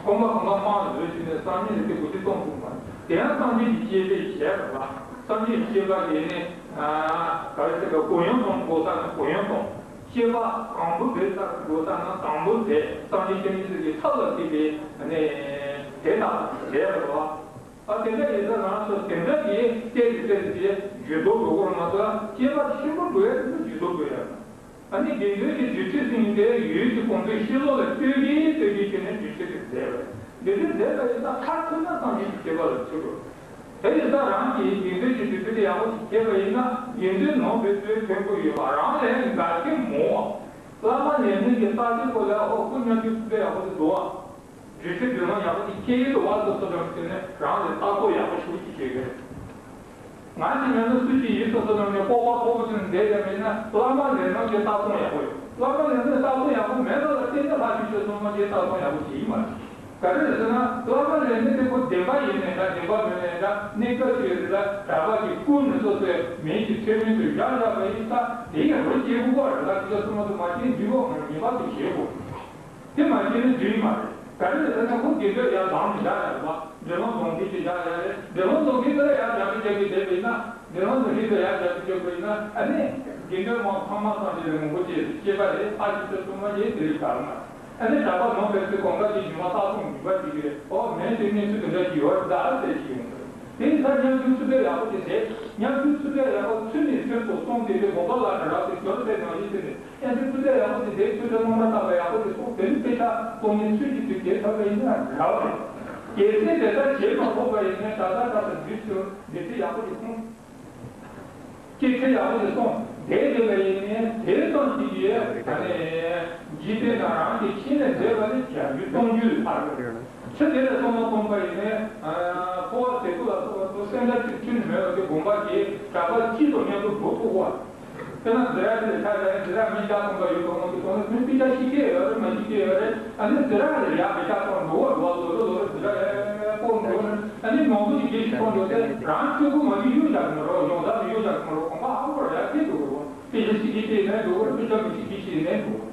གོམ་པ་གང་ག་མང་བཟོས་ཞིག་ནས་སང་ཉིན་ལ་དེ་གོ་ཅིག་གཏོང་ཐུབ་མ་རེད། དེ་ཡང་སངས་རྒྱས་ཀྱི་བསྐྱེད་པའི་ཞལ་རེད་བ། སངས་རྒྱས་ཀྱི་བསྐྱེད་པ་དེ་ནི་ག་རེ་ཟེར་ག་གུ་ཡངས་གཏོང་དགོས་ས་ན་གུ་ཡངས་གཏོང་། བསྐྱེད་པ་དང་པོ་དེ་ལྟར་དགོས་ས་ན་དང་པོ་དེ་སངས་རྒྱས་བཅོམ་ལྡན་འདས་ཀྱི་ཐབས་ལ་མཁས་པའི་ནི་དེ་དང་དེ་རེད་བ། ཨ་དེ་འདྲ་ཡིན་ཙང་ང་ཚོ་དེ་འདྲ་གི་གཏད་དེ་གཏད་དེ་ཇུས་གཏོགས་འགྲོ་དགོས་མ་གཏོགས་སྐྱེས་པ་ཆེན་པོ་དགོས་ཡ་དེ་ཇུས་གཏོགས་དགོས་ཡ། ཨ་ནི་དགེ་འདུན་གྱི་རྒྱུད་ཁྲིད་ཟེར་མཁན་དེ་ཡུལ་གྱི་གོང་འཕེལ་ཤེས་ལོ་ལ་ལྟོས་ཀྱིན་ལྟོས་ཀྱིན་བྱས་ནས་རྒྱུད་ཁྲིད་དེ་མཛད་པ་རེད། འདི་འདྲ་མཛད་པ་ཡིན་ཙང་མཐར་ཐུག་ན་སངས་རྒྱས་ཀྱི་བསྐྱེད་པ་ལ་ཐུག་དགོས། དེ་ཡིན་ཙང་རང་གིས་དགེ་འདུན་གྱི་རྒྱུད་ཁྲིད་དེ་ཡག་པོ་ཞིག་བྱས་པ་ཡིན་ན་དགེ་འདུན་ནང་དུ་ཚོས་ཐོན་གྱི་ཡོད་པ་རང་ལས་འགལ་གྱི་མོ། བླ་མ་ལས་ནི་གི་རྟགས་ཀྱི་སྐོར་ལ་ཨོ་སྐུ་མཉམ་སྤྱོད་ཚུལ་དེ་ཡག་པོ་ཞིག་འདུག་བ། རྒྱུད་ཁྲིད་འདི་མ་ཡག་པོ་ཞིག་ཁྱེད་ཡིད་དུ་བ་སོ་སོ་རང་བྱས་ནས་རང་ལ་ལྟ་རྟོག་ཡག་པོ་ཞིག་ཅིག་བྱེད་དགོས། ང་ཅིག་མེད་ན་སུ་ཞིག་ཡིད་སོ་སོ་རང་ནས་སྤོབས་པ་མཐོ་པོ་ཅིག་བསྡད་ཡ་མེད་ན་བླ་མ་ལས་རྣམས་ཀྱི་ལྟ་སྟངས་ཡག་པོ་ཡོད། བླ་མ་ལས་རྣམས་ལྟ་སྟངས་ཡག་པོ་མེད་པ་ལ་བརྟེན་ནས་ལྷ་ཆོས་སྤྱོད་ཚང་མ་གྱི་ལྟ་སྟངས་ཡག་པོ་ཞིག་ཡིན་མ་རེད། ག་རེ་རེད་ཟེར་ན་བླ་མ་ལས་རྣམས་དེ་ཁོ་བདེན་པ་ཡིན་ནའི་འདྲ་བདེན་པ་མིན་ནའི་འདྲ་གནས་སྐབས་ཤིག་རེད་ལ་གྲྭ་པ་གིས་བསྐུལ་ནས་སོ་སོའི་མིང་གི་མཚན་མིང་དུ་བཞག་བཞག་པ་ཡིན་ཙང་དེ་ཡང་རོ་སྐྱེ་དགོས་པ་རེད་ལ་ཆོས་སྤྱོད་ཚང་མ་དུ་མ་བྱས་འདུས་པ་ངོ་ངེས་པར་དུ་བྱེད་དགོས། དེ་མ་བྱས་ན་འགྲིག་མ་རེད། ག་རེ་ཟེར་ན་ཁོ་དགེ་འདུན་ཡར་ལངས་ནས་བཞག་ཡ་རེད་བ། འདྲེ་ལོང་རྫོང་དགེ་ཅིག་བཞག་ཡ་རེད། འདྲེ་ལོང་རྫོང་དགེ་དེ་ལ་ཡར་རྒྱ་མི་རྒྱ་གི་བསྡད་པ་ཡིན་ན་ འདི་ལམ་དུ་ཧྲིལ་དུ་ཡར་བཞག་སྟེ་སྐྱོད་དགོས་ན། ཨ་ནི་དགེ་འདུན་མང་ཚང་མ་ཚང་ཞིག་ལ་ངོ་རྒོལ་བྱེད་ཅེས་པ་རེད། ཕར་ཞིག་ཏུ་གཏོང་བ་ཡིན། དེ་རིགས་གར་མ། ཨ་ནི་གྲྭ་པ་ནང་པའི་ཚོས་གང་ག་དེ་རྒྱུ་མ་བཏགས་སོང་འཇུག་པ་ཅིག་རེད། ཨོ་མེད་དེ་གནས་ཚུལ་དེ་འདྲ་ཞིག་ཡོད་རེད་ཟེར་ཅིག་ཡོང་གི་རེད། དེ་ཡིན་ཙང་ཉམས་ཆུང་ཚུལ་དཔེ་ཡག་པོ་ཅིག་བྱས། ཉམས་ཆུང་ཚུལ་དཔེ་ཡག་པོ་ཚུལ་ནས་ཚུལ་དུ་སོང་དེ་དེ་དགོན་པ་ལ་གྲྭ་རབས་དེ་སྦྱོར་དེ་ནང་བཞིན་དེ་ནས། ཨེ་ཚོས་ཚུལ་དཔེ་ཡག་པོ་ཅིག་བྱས། ཚུལ་དེ་རྣམ་པར་དག་པ་ཡག་པོ་ཅིག་སོང་དེ་ནི་དཔེ་ཆ་སློབ་གཉེར་ཚུལ་གྱི་ཚུལ་བྱེད་ཐུབ་པ་ཡིན་ན་རག་རེད། གལ་སྲིད་དེ་ལྟར་བྱེད་མ་ཐུབ་པ་ཡིན་ན་ད་ལྟ་ད་ལྟ་འདི་ཚོ་འདི་ཚོ་ཡག་པོ་ཅིག་སོང་། སྐྱེད་ཚལ་ཡག་པོ་ཞིག་སོང་བསྡད་ཡོད་པ་ཡིན་ནའི་དེ་ཙམ་ཞིག་གིས་ཨ་ནི་འཇིག་རྟེན་ན་རང་གི་ཤེས་ནས་འདས་པ་ནི་བརྒྱ་འགྱུར་སྟོང་འགྱུར་ལྷག་ཡོད། ཚེ་འདི་ལ་སོང་བ་སྟོན་པ་ཡིན་ནའི་འཁོར་བ་ཟད་དུ་ལ་སོགས་པ་ཚོ་སེམས་ཅན་ཚུལ་ཁྲིམས་མེད་པ་དེ་དགོན་པ་གི་གྲྭ་པ་སྤྱི་ཚོགས་མཉམ་དུ་འགྲོ་ཐུབ་པ། དཔེར་ན་འཛི་ར་དེ་ལ་ཆ་བཞག་ན་འཛི་ར་མི་བརྒྱ་ཐམ་པ་ཡོད་པ་ངོ་ཤེས་སོང་ན་ཁོང་དཔེ་ཆ་ཤེས་ཀྱི་ཡོད་རེད་མ་ཤེས་ཀྱི་ཡོད་རེད། ཨ་ནི་འཛི་ར་ལ་ཡག་དཔེ་ཆ་གཏོང་འགྲོ་བ་འགྲོ་བ་ལོ་རེ་ལོ་རེ་འཛི་ར་ལ་སྤོ་འགྲོ་ནས། ཨ་ནི་མང་པོ་ཞིག་དགེ་ཞིག་གཏོང་འགྲོ་ཚེ་རང་སྤྱོད་པོ་མ་གི་གཡུག་བཞག་གི་མ་རོགས། ཡོང་ས་མི་གཡུག་བཞག་གི་མ་རོགས། གོམ་པ་ཧ་གོ་ར་ཡག་ཐེབས་འགྲོ་གི་རེད། དཔེ་ཆ་ཤེས་ཀྱི་དེ་ནས་འགྲོ་གི་རེད། དཔེ་ཆ་མི་ཤེས་ཀྱི་ཤེས་ནས་འགྲོ་གི་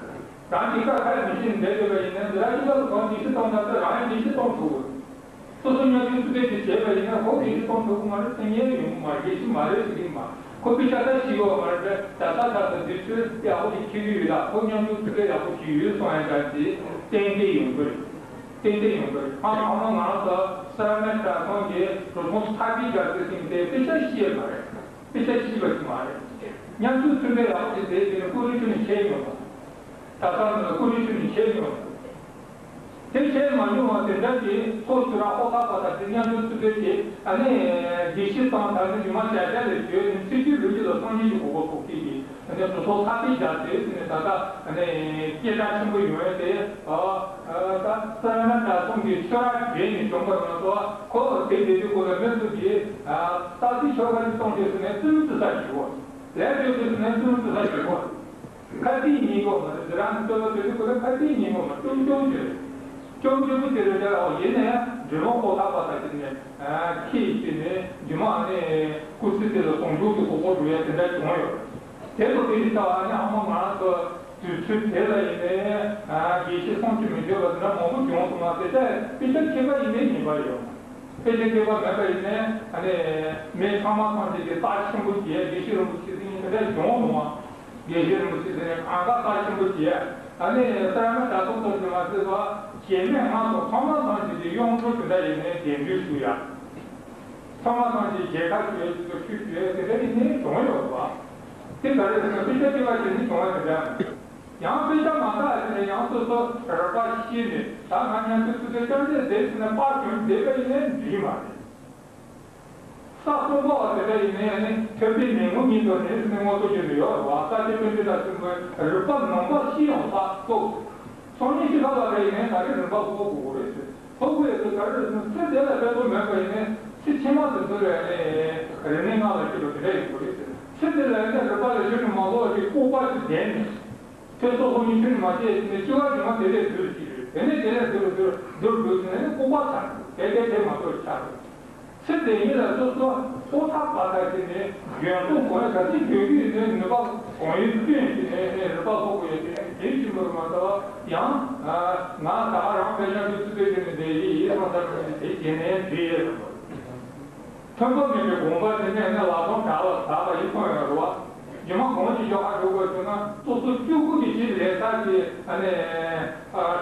རེད། རང་གི་ཁ་ཁ་ལ་མི་ཤེས་འདྲ་ཡོད་པ་ཡིན་ན་འཛི་ར་གཡུག་ལ་གང་དགེ་ཞིག་གཏོང་ན་ཚེ་རང་ཡང་དགེ་ཞིག་གཏོང་ཐུབ་གི་རེད། སོ་སོ་ཉམས་ཆུང་ཚུལ་དཔེ་ཅིག་བྱས་པ་ཡིན་ན་ཁོ་དགེ་ཞིག་གཏོང་ཐུབ་ཀྱི་མ་རེད། དེ་ཉན་ཡོང་གི་མ་རེད། དགེ་ཞིག་མ་རེད་ཟེར་གྱི་མ། ཁོ་དཔེ་ཆ་ད་ཤེས་ཡོད་མ་རེད། ད་ད་ད་ད་འདི་ཚོས་ཡག་པོ་ཞིག་ཁྱེར་གྱི་ཡོད་ད། ཁོ་ཉམས་ཆུང་ཚུལ་དཔེ་ཡག་པོ་ཞིག་ཡོད་སོང་ཡང་ད་དེ་ཏན་ཏན་ཡོང་གི་རེད། ཏན་ཏན་ཡོང་གི་རེད། ཨ་ཨ་མ་ང་རང་ཚོ་ས་ར་མེ་གྲྭ་ཚང་གི་གྲོགས་མོ་ཚ་པི་རྒྱ་སེ་ཟེར་མཁན་དེ་དཔེ་ཆ་ཤེས་ཡོད་མ་རེད། དཔེ་ཆ་ཤེས་པ་ཞིག་མ་རེད། ཉམས་ཆུང་ཚུལ་དཔེ་ཡག་པོ་ཞིག་བྱས་དེ་ནས་ཀུ་རེ་ཆུ་ནས་ཁྱེར་ཡོང་བ། ད་ལྟ་ནི་ཀུ་རེ་ཆུ་ནས་ཁྱེར་ཡོང་བ། དེ་བྱས་མ་མྱོང་བ་དེ་འདྲ་གྱི་ཚོགས་ཞུ་ར་ཧོ་ཐག་པ་དང་དེ་མཉམ་དུ་ཚུད་པའི་གི་ཨ་ནི་དགེ་བཤེས་དང་ད་ནི་ཉི་མ་བརྒྱ་བརྒྱ་ལས་བརྗོད་ནས་ཚིག་གཅིག་ལུས་ཀྱི་ལ་སངས་རྒྱས་ཀྱི་གོ་འཕང་ཐོབ་ཀྱི་ཡིན། ཨ་ནི་སོ་སོ་ལྷ་པའི་རྒྱ་ཟེར་ཟེར་ནས་ད་ལྟ་ཨ་ནི་སྐད་གྲགས་ཆེན་པོ་ཡོང་ཡ་དེ། ཨ་ད་ས་ན་གྲྭ་ཚང་གི་ཆོས་ར་བྱས་ནས་བྱུང་བ་ང་ཚོ་ཁོ་དེ་དེ་དུས་ཁོ་ལ་མི་ཚོ་གིས་ཨ་སྟག་རྩེ་ཆོས་ཁ་ནས་གཏོང་དུས་སུ་ནས་བཙུན་བཙུན་ས་ཞིག་གོ། ལས་བྱེད་དུས་སུ་ནས་བཙུན་བཙུན་ས་ཞིག་གོ། ཁ་གཏད་ཉིན་གོ་མ་རེད། འཛི་རང་གི་ལྟོ་བ་དེ་དུས་ཁོ་ལ་ཁ་གཏད་ཉིན་གོ་མ་ཅོམ་ཅོམ་ཅིག་རེད། ཅོམ་ཅོམ་དེ་རེད་དེ། ཨོ་ཡིན་ན་ཡང་འདྲེ་མོ་ཁོ་ཐག་པ་ད་དེ་ནས་ཁྱི་ཡིས་བྱས་ནས་རྒྱུ་མ་ཨ་ནི་སྐུ་ཚེ་དེ་ལ་ཟུང་འཇུག་གི་གོ་འཕང་འགྲོ་ཡ་དེ་འདྲ་བྱུང་ཡོད། དེ་ཚོ་དེ་རིགས་ལྟ་བ་ཨ་ནི་ཨ་མ་ང་རང་ཚོ་དུས་ཚོད་དེ་ལ་ཡིན་ནའི་དགེ་བཤེས་སུམ་ཅུ་མི་འདོད་པ་དེ་འདྲ་མང་པོ་བྱུང་སོང་ན་དེ་ལྟར་དཔེ་ཆ་མཁས་པ་ཡིན་ནའི་ངེས་པ་ཡོད། དཔེ་ཆ་མཁས་པ་མེད་པ་ཡིན་ནའི་ཨ་ནི་མི་ཚང་མ་ཚང་ཅིག་གི་རྟགས་ཆེན་པོ་བྱས། དགེ་བཤེས་རིན་པོ་ཆེ་ཟེར་མཁན་དེ་འདྲ་བྱུང་སོང་བ། དགེ་བཤེས་རིན་པོ་ཆེ་ཟེར་ནས་གང་ག་རྟགས་ཆེན་པོ་བྱས། ཨ་ནི་ས་ཡ་མ་གྲྭ་ཚང་ཚོ་ནི་མ་ཟེར་བ་བྱེས་སྨད་ང་ཚོ་ཚང་མ་ཚང་ཅིག་གི་གཡུང་དྲུང་དེ་འདྲ་ཡིན་ནའི་གདན་འདྲེན་ཞུ་ཡ། ཚང་མ་ཚང་ཅིག་མཇལ་ཁ་ཞུ་ཡ། ཅིག་ཏུ་ཆོས་ཞུ་ཡ་དེ་འདྲ་ཡིན་ནའི་བྱུང་ཡོད་པ། དེ་ག་རེ་ཟེར་ན་དཔེ་ཆ་སྐྱེ་བ་ཞིག་ནི་བྱུང་བ་དེ་འདྲ་མ་རེད། ཡང་དཔེ་ཆ་མ་འདྲ་ཞིག་ནས་ཡང་སོ་སོ་རིག་པ་ཤེས་ནས་ད་ང་མཉམ་དུ་ཚུད་དེ་ཅང་ཅེས་བསྡད་ཟེར་ན་པར་གྱོན་བསྡད་པ་ཡིན་ནའི་འགྲིག་མ་རེད། ས་སྟོང་པ་བ་དེ་འདྲ་ཡིན་ནའི་ཨ་ནི་ཐོས་པའི་མེ་མོ་ཉིད་དུ་ནི་ནི་ངོ་སོ་བརྗོད་ནས་ཡོད་རེད་བ། ས་སྐྱ་པཎ་ཆེན་དང་གསུམ་པོའི་རིག་པ་ནང་པ་ཤེས་ཡོང་ས་སྟོབས། སང་ཉིན་ཤི་ཁ་ལ་རེ་ཡིན་ནའི་ད་རེས་རིམ་པ་ཧོ་གོ་གོ་རེད་ཟེར། ཧོ་གོ་ཡོད་ཚོད་ད་རེས་ཚེ་དེ་ལ་དཔེ་བློ་མེད་པ་ཡིན་ནའི་ཚེ་ཕྱི་མ་དུ་འདུལ་བའི་ཨ་ནི་རིག་གནས་ལྔ་ལ་སྐྱེས་པ་དེ་འདྲ་ཡིན་དགོས་རེད་ཟེར། ཚེ་དེ་ལ་ཡིན་ནའི་རིག་པ་ལ་གཞི་ནས་མ་ལོག་པའི་ལྐུགས་པ་ཞིག་ལྡན་ནས། ཐོས་སོ་སོ་ཉིད་ཆུང་ནས་མ་བྱས་ནས་སྐྱེ་བ་ཉི་མ་དེ་ལས་བསྡུས་ཀྱི་རེད། དེ་ནས་དེ་ལས་བསྡུས་བསྡུས་བསྡུས་བསྡུས་ནས་ལྐུགས་པ་ཚར་དེ་དེ་དེ་མ་གཏོགས་ཆགས་རེད། ཚེ་དེ་ཉིད་ལ་སོ་སོ་ཧོ་ཐག་པ་ཐག་བྱས་ནས་འཇོན་ཐང་གང་ཡོད་ག་ཚོད་འཇོན་གྱི་ཡོད་ནའི་ནུས་པ་གང་ཡོད་བཏོན་བྱས་ནས་ནས་རིག་པ་ལྷུག་པོ་ཡོད་དེ་དེ་བཞིན་པར་མ་ལྟ་བ་ཡང་ང་ད་ག་རང་དཔེ་ཆ་འདི་ཚུད་པའི་དེ་ནས་དེ་ཡིད་ཡིད་སང་ས་དེ་དེ་བྱས་ནས་དེ་ཡས། མཐུན་པ་མིན་པའི་དགོངས་པ་དེ་ནས་ནི་ལག་སྟོང་བྲལ་བ་དག་པ་ཡིན་གསུངས་ཡོད་རེད་བ། རྗེས་མ་གང་ཞིག་ཤོག་ཁ་འགྲོ་དགོས་ཟེར་ན་སོ་སོ་སྤྱོད་སྒོ་གི་ཕྱིར་ལས་ས་ཀྱི་ཨ་ནི་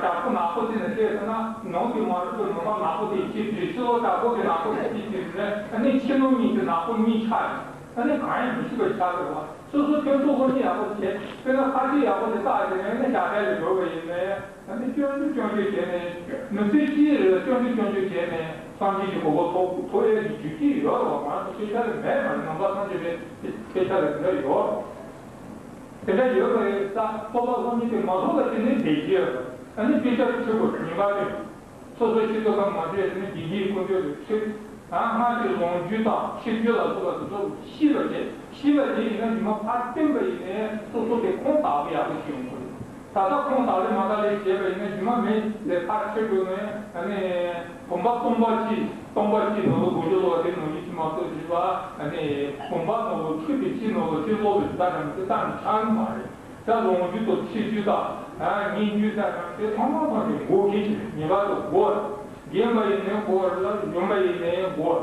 དྲག་པོ་ནག་པོ་དེ་ནི་བཤད་ཟེར་ན་ནང་གི་མ་རུ་གི་ནང་པ་ནག་པོ་དེ་ཕྱིར་བྲིས། ཕྱི་ལོགས་དྲག་པོ་གི་ནག་པོ་དེ་ཕྱིར་བྲིས་ཟེར་ནས་ཨ་ནི་ཕྱི་ནང་གཉིས་ཀྱི་ནག་པོ་གཉིས་ཆགས་ཡོད། ཨ་ནི་གང་ཡང་མི་ཤེས་པ་ཆགས་འདུག་བ། སོ་སོ་ཐོན་ཐོག་ལྷོ་ནི་ཡག་པོ་བྱས། དཔེར་ན་ཕ་ཤི་ཡག་པོ་དེ་བཏགས་ཏེ་ཨ་ནི་ཞག་གྲལ་ལ་འགྲོ་བ་ཡིན་ནའི། ཨ་ནི་སྐྱོན་བརྗོད་སྐྱོན་བརྗོད་བྱས་ནས་མི་ཚེ་སྤྱིའི་རིགས་ལ་སྐྱོན་བརྗོད་སྐྱོན་བརྗོད་བྱས་ནས་སངས་རྒྱས་ཀྱི་གོ་འཕང་ཐོབ་ཐོབ་ཡས་ཀྱི་རྒྱུ་རྐྱེན་ཡོད་རེད་བ། ང་ཚོ་དཔེ་ཆ་ལ་མེད་མ་རེད། ནང་པ་སངས་རྒྱས་པའི་དཔེ་ཆ་ལ་དེ་འདྲ་ཡོད་རེད། དེ་འདྲ་ཡོད་པ་རེད། ས་སྤོབས་པ་སློབ་གཉེར་དེ་མ་ཐོབ་ལ་དེ་ནས་བསྡད་ཀྱི་ཡོད་རེད། ཨ་ནི་དཔེ་ཆ་ཁྲིད་དགོས་ཉིན་པ་དེ། སོ་སོའི་ཤེས་ཚོད་ཁ་མ་ཆོད་ནས་བདེ་སྐྱིད་ཀུན་སྤྱོད་དུ་ཚུད། ད་སྔར་གྱི་ལོ་རྒྱུས་དང་ཆིབས་བསྒྱུར་ལ་སོགས་པ་དེ་ཚོ་ཤེས་པ་བྱས། ཤེས་པ་དེ་ཡིན་ན་རྗེས་མ་ཕར་བསྟན་པ་ཡིན་ནའི་སོ་སོ་དེ་ཁུངས་དག་པོ་ཡག་པོ་ཞིག་ཡོང་དགོས། ད་ལྟ་ཁུངས་དག་ལེ་མ་དག་ལེ་བྱས་པ་ཡིན་ན་རྗེས་མ་མི་ལས་ཕར་ཆོད་འགྲོ་ནས་ཨ་ནི་བུམ་པ་སྟོང་པ་གཅིག་སྟོང་པ་གཅིག་ནང་ལོ་དགུ་བཅུ་ལོ་དེ་ནང་བཞིན་ཅི་མ་གཏོགས་བྱས་པ་ཨ་ནི་བུམ་པ་ནང་ལོ་ཆུ་དེ་གཅིག་ནང་ལོ་གཅིག་ལོ་དེ་ད་དྲང་དེ་ད་ནི་ཆགས་ཡོད་མ་རེད། ད་ལོ་རྒྱུས་དང་ཆིབས་བསྒྱུར་དང་ཉིན་རྒྱུན་དང་དེ་ཚང་མ་ཚང་གི་འགོག་མཁན་ཞིག་རེད། ངེས་པར་དུ་འགོག་རེད། རྒན་པ་ཡིན་ནའི་འགོག་རེད་ལ་གཞོན་པ་ཡིན་ནའི་འགོག་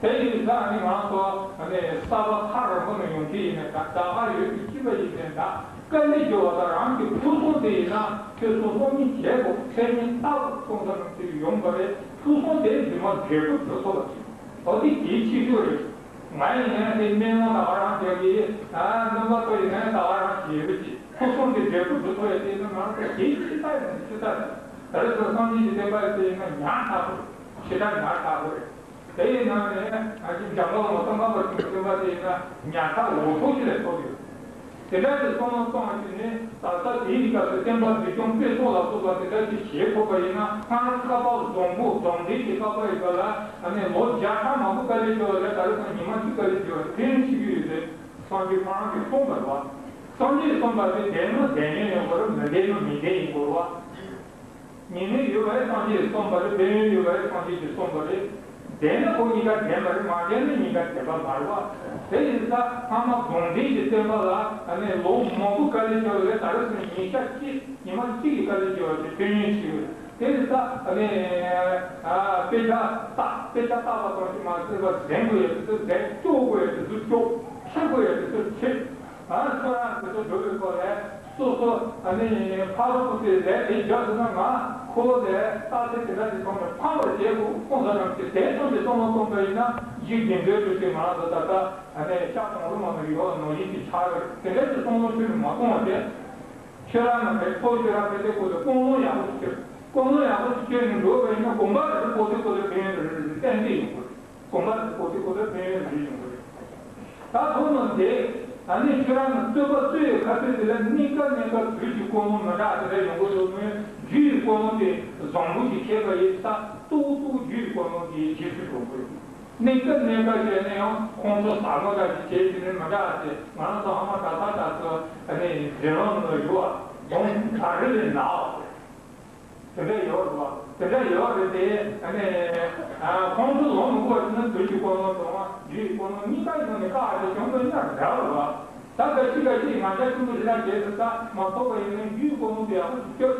རེད། དེ་ཡིན་ཙང་ནི་ང་ཚོ་ནི་ས་པ་ཐག་རིང་པོ་ནས་ཡོང་གི་ཡིན་ནའི་ད་ད་ག་ཡོད་དུས་ཅི་བ་ཡིན་ནའི་ད་དཀའ་ལས་སྦྱོར་བ་དང་རང་གི་ཕུགས་བསམ་དེ་ཡིན་ན་ཁྱོད་ཚོ་སློབ་གཉེར་བྱེད་དགོས། ཚད་མིན་རྟག་ཏུ་སོང་ཙམ་ཞིག་ཡོང་བ་རེད། ཕུགས་བསམ་དེ་རྫུན་མ་འབྲས་བུ་འགྲོ་ཐུབ་པ་ཞིག་འོ་དེ་གལ་ཆེ་ཤོས་རེད། ང་ཡིན་ནའི་དེ་སྨན་ཁང་ད་ག་རང་བྱེད་ཀྱི། ཨ་སྨན་པ་ཚོ་ཡིན་ནའི་ད་ག་རང་བྱེད་ཀྱི། ཕུགས་བསམ་དེ་འབྲས་བུ་འགྲོ་ཐུབ་ཡ་དེ་ཡིན་ན་ང་ཚོ་གལ་ཆེ་ས་ཡིན་ཆེ་ས་རེད། ད་རེས་ཚོ་སངས་རྒྱས་ཀྱི་བསྟན་པ་དེ་ཡིན་ན་ཉག་ཕྲ་པོ་རེད། ཞེ་དྲག་ཉག་ཕྲ་པོ་རེད། དེ་ཡི་ནང་ནས་ང་ཚོ་འཇམ་མགོན་བླ་མ་ཙོང་ཁ་པ་ཆེན་པོའི་བསྟན་པ་དེ་ཡིན་ན་ཉག་ཕྲ་འུ་ཐུག་ཅིག་ལས་ཐོབ་ཡོད། དེ་འདྲ་ཞིག་བསམ་བློ་གཏོང་བ་ཞིག་ནི་ད་ལྟ་དེའི་སྐབས་སུ་བསྟན་པ་འཛིན་སྐྱོང་སྤེལ་གསུམ་ལ་སོགས་པ་དེ་འདྲ་ཞིག་བྱེད་ཐུབ་པ་ཡིན་ན། སྔར་ཁ་པར་བཟང་པོ་རྫོང་སྡེ་གྱི་ཁ་པར་ཡིན་པ་ལ་ཨ་ནི་ལོ་བརྒྱ་ཕྲག་མང་པོ་དཀའ་ལས་བརྒྱབ་པ་ལས་ད་རེས་སང་ཉི་མ་གཅིག་དཀའ་ལས་བརྒྱབ་པ་ཕན་ཡོན་ཆེ་གི་ཡོད་ཟེར་སངས་རྒྱས་ཁོ་རང་གིས་གསུངས་པ་རེད་བ། སངས་རྒྱས་གསུངས་པ་དེ་བདེན་ན་བདེན་ཡོན་ཡོད་དགོས་རེད། མི་བདེན་ན་མི་བདེན་ཡིན་དགོས་རེད་བ། ཉེས་དམིགས་ཡོད་པ་ཡིན་སངས་རྒྱས་ཀྱིས་གསུངས་པ་རེད། ཕན་ཡོན་ཡོད་པ་ཡིན་སངས་རྒྱས་ཀྱིས་གསུངས་པ་རེད། བདེན་ན་ཁོ་གཉིས་ཀ་བདེན་པ་རེད། མ་བདེན་ན་གཉིས་ཀ་བདེན་པ་མ་རེད་བ། དེ་ཡིན་ཙང་སྔ་མ་རྫོང་སྡེ་གྱི་བསྟན་པ་ལ་ཨ་ནི་ལོ་མང་པོ་དཀའ་ལས་བརྒྱབ་པ་ལས་ད་རེས་སང་ཉིན་ཞག་གཅིག་ཉི་མ་གཅིག་གི་དཀའ་ལས་བརྒྱབ་པ་དེ་ཕན་ཡོན་ཆེ་བས། དེ་ཡིན་ཙང་ཨ་ནི་ཨ་དཔེ་ཆ་ལྟ་དཔེ་ཆ་ལྟ་བ་ཙམ་ཞིག་མ་ཟད་པར་གཟན་དགོས་ཡ་དེ་ཚོ་གཟན། སྐྱོ་དགོས་ཡ་དེ་ཚོ་སྐྱོ། ཁྲིད་དགོས་ཡ་དེ་ཚོ་ཁྲིད། ཨ་ཁྱོད་རང་དེ་ཚོ་འགྲོ་བའི་སྐོར་ལས་སོ་སོ་ཨ་ནི་ཕ་རོལ་པོ་དེ་ལས་དེ་རྒྱབ་ཟེར་ན་ང་ཁོ་ལས་རྟགས་གསལ་དེ་འདྲ་དེ་ཚོ་ནས་ཕམ་པར་བྱེད་དགོས། ཁོང་ཚོ་རང་གི་དེ་ཙམ་གྱི་བསམ་བློ་གཏོང་པ་ཡིན་ན་འཇིག་རྟེན་འདིར་འགྲོ་དུས་ང་རང་ཚོ་ད་ལྟ་ཨ་ནི་ཤ་གང་རུང་མ་གཏོགས་ཡོད་ལ་ནོར་སྐྱིད་ཅིག་ཆགས་ཡོད་རེད། དེ་འདྲ་དེ་བསམ་བློ་ཁྱོད་ནས་མ་གཏོང་བ་དེ། ཁྱོད་རང་ནང་པའི་ཕོ་ཁྱོད་རང་ཕལ་ཆེར་ཁོ་ཚོ་ཀུན་སློང་ཡག་པོ་ཞིག་ཁྱོད་ཀུན་སློང་ཡག་པོ་ཞིག་ཁྱོད་ནས་འགྲོ་བ་ཡིན་ན་དགོན་པ་རེ་རེ་ཁོ་ཚོས་ཁོ་ཚོའི་ཕན་ཡོན་རེ་རེ་རེ་ཏན་ཏན་ཡོང་གི་རེད། གོམ་པ་དེ་གོ་དེ་གོ་དེ་ཕན་ཡོན་རེ་ཡོང་གི་རེད། ད་ཐོག་མར་དེ་ཨ་ནི་ཁྱོད་རང་གི་རྩོད་པ་རྩོད་ཡོད་ཁ་ཐུག་དེ་ལ་གནས་སྐབས་གནས་སྐབས་དུས་ཀྱི་ཀུན་སློང་མི་འདྲ་དེ་འདྲ་ཡོང་གི་འདུག་མོད། རྒྱུ་ཡི་ཀུན་སློང་དེ་བཟང་པོ་ཞིག་ཁྱེར་པ་ཡིན་ཙང་ཏོག་ཏོག་རྒྱུ་ཡི་ཀུན་སློང་དེ་རྗེས་སུ་འགྲོ་གི་རེད། གནས་སྐབས་གནས་སྐབས་བྱས་ན་ཡང་ཁོང་ཚོ་ཟ་མ་འདྲ་ཞིག་བྱས་དེ་ནི་མི་འདྲ་ཟེར། ང་རང་ཚོ་ཨ་མ་ད་ལྟ་ད་ཚོ་ཨ་ནི་འཛིན་རོགས་ནང་ལ་ཡོད་པ་དགོང་ད་རི་ལས་ནག་པ་རེད། དེ་འདྲ་ཡོད་རེད་བ། དེ་འདྲ་ཡོད་རེད་དེ་ཨ་ནི། ཁོང་ཚོ་ལོ་མང་པོ་ཕྱིན་ན་དུས་ཀྱི་ཀུན་སློང་དང་རྒྱུ་ཡི་ཀུན་སློང་གཉིས་ཀ་ཡོང་ནས་ཁག་ཅིག་བྱུང་དགོས་ན་འདྲ་བ་རེད་བ། ད་ག་ཅི་ག་ཅི་ང་ཅག་ཆུང་ངུ་ཞིག་ལ་བྱས་ཏེ་ད་མ་ཐོབ་པ་ཡིན་ན་རྒྱུ་ཡི་ཀུན་སློང་དེ་ཡག་པོ་ཞིག་སྐྱོབ།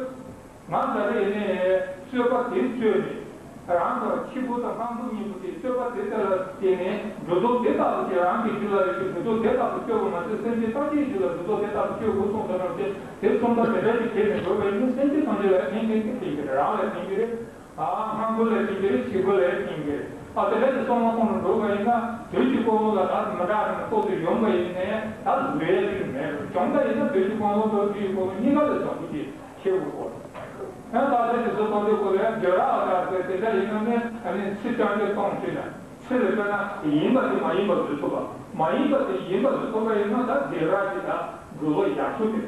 ང་ད་རེས་ཡིན་ནའི་རྩོད་པ་དེ་རྩོད་ནས་རང་དང་ཕྱི་པོ་དང་སྔ་པོ་གཉིས་པོ་དེ་རྩོད་པ་དེ་དེ་ལ་བརྟེན་ནས་འགྲོ་ལྡོག་དེ་ལྟ་བུ་ཞིག་རང་གི་རྒྱུད་ལ་ཡོད་ཀྱི་འགྲོ་ལྡོག་དེ་ལྟ་བུ་སྐྱོབ་པ་མ་ཟད་སེམས་ཅན་ཐམས་ཅད་རྒྱུད་ལ་འགྲོ་ལྡོག་དེ་ལྟ་བུ་སྐྱོབ་དགོས་གསུངས་པ་ནང་བཞིན། དེ་གསུམ་ཀ་དེ་འདྲ་ཞིག་བྱས་ནས་འགྲོ་བ་ཡིན་ན་སེམས་ཅན་ཐམས་ཅད་ལ་ཕན་ཕན་གྱི་ཕན་གྱི་རེད། རང་ལ་ཕན་གྱི་རེད། ཨ་སྔ་འགོ་ལ་ཕན་གྱི་རེད། ཕྱི་འགོ་ལ་ཕན་གྱི་རེད། ཨ་དེ་འདྲ་ཞིག་བསམ་བློ་གཏོང་ནས་འགྲོ་བ་ཡིན་ན་དུས་ཀྱི་ཀུན་སློང་ལ་ད་མི་འདྲ་བའི་ཐོག་ཏུ་ཡོང་བ་ཡིན་ནའི་ད་བཟོད་ཡ་ཅིག་མེད་རེད། བྱུང་བ་ཡིན་ན་དུས་ཀྱི་ཀུན་སློང་དང་རྒྱུ་ཡི་ཀུན་སློང་གཉིས་ཀ་ལ་བཟང་པོ་ཅིག་ཤེས་དགོས་སྐོར། ཡང་ད་ལྟའི་དུས་སུ་གཏོང་རྒྱུ་སྐོར་ལ་ཡང་འདོད་ར་ཨ་དར་ཟེར་དེ་འདྲ་ཡིན་ན་ནི་ཨ་ནི་ཚིག་རྐྱང་རྐྱང་གཏོང་བྱེད་ན་ཚིག་ལ་དཔེར་ན་ཡིན་པ་དེ་མ་ཡིན་པ་བཟོ་ཐུབ་པ། མ་ཡིན་པ་དེ་ཡིན་པ་བཟོ་ཐུབ་པ་ཡིན་ན་ད་འདོད་ར་དེ་དང་འགྲོ་ལུགས་ཡག་ཤོས་དེ།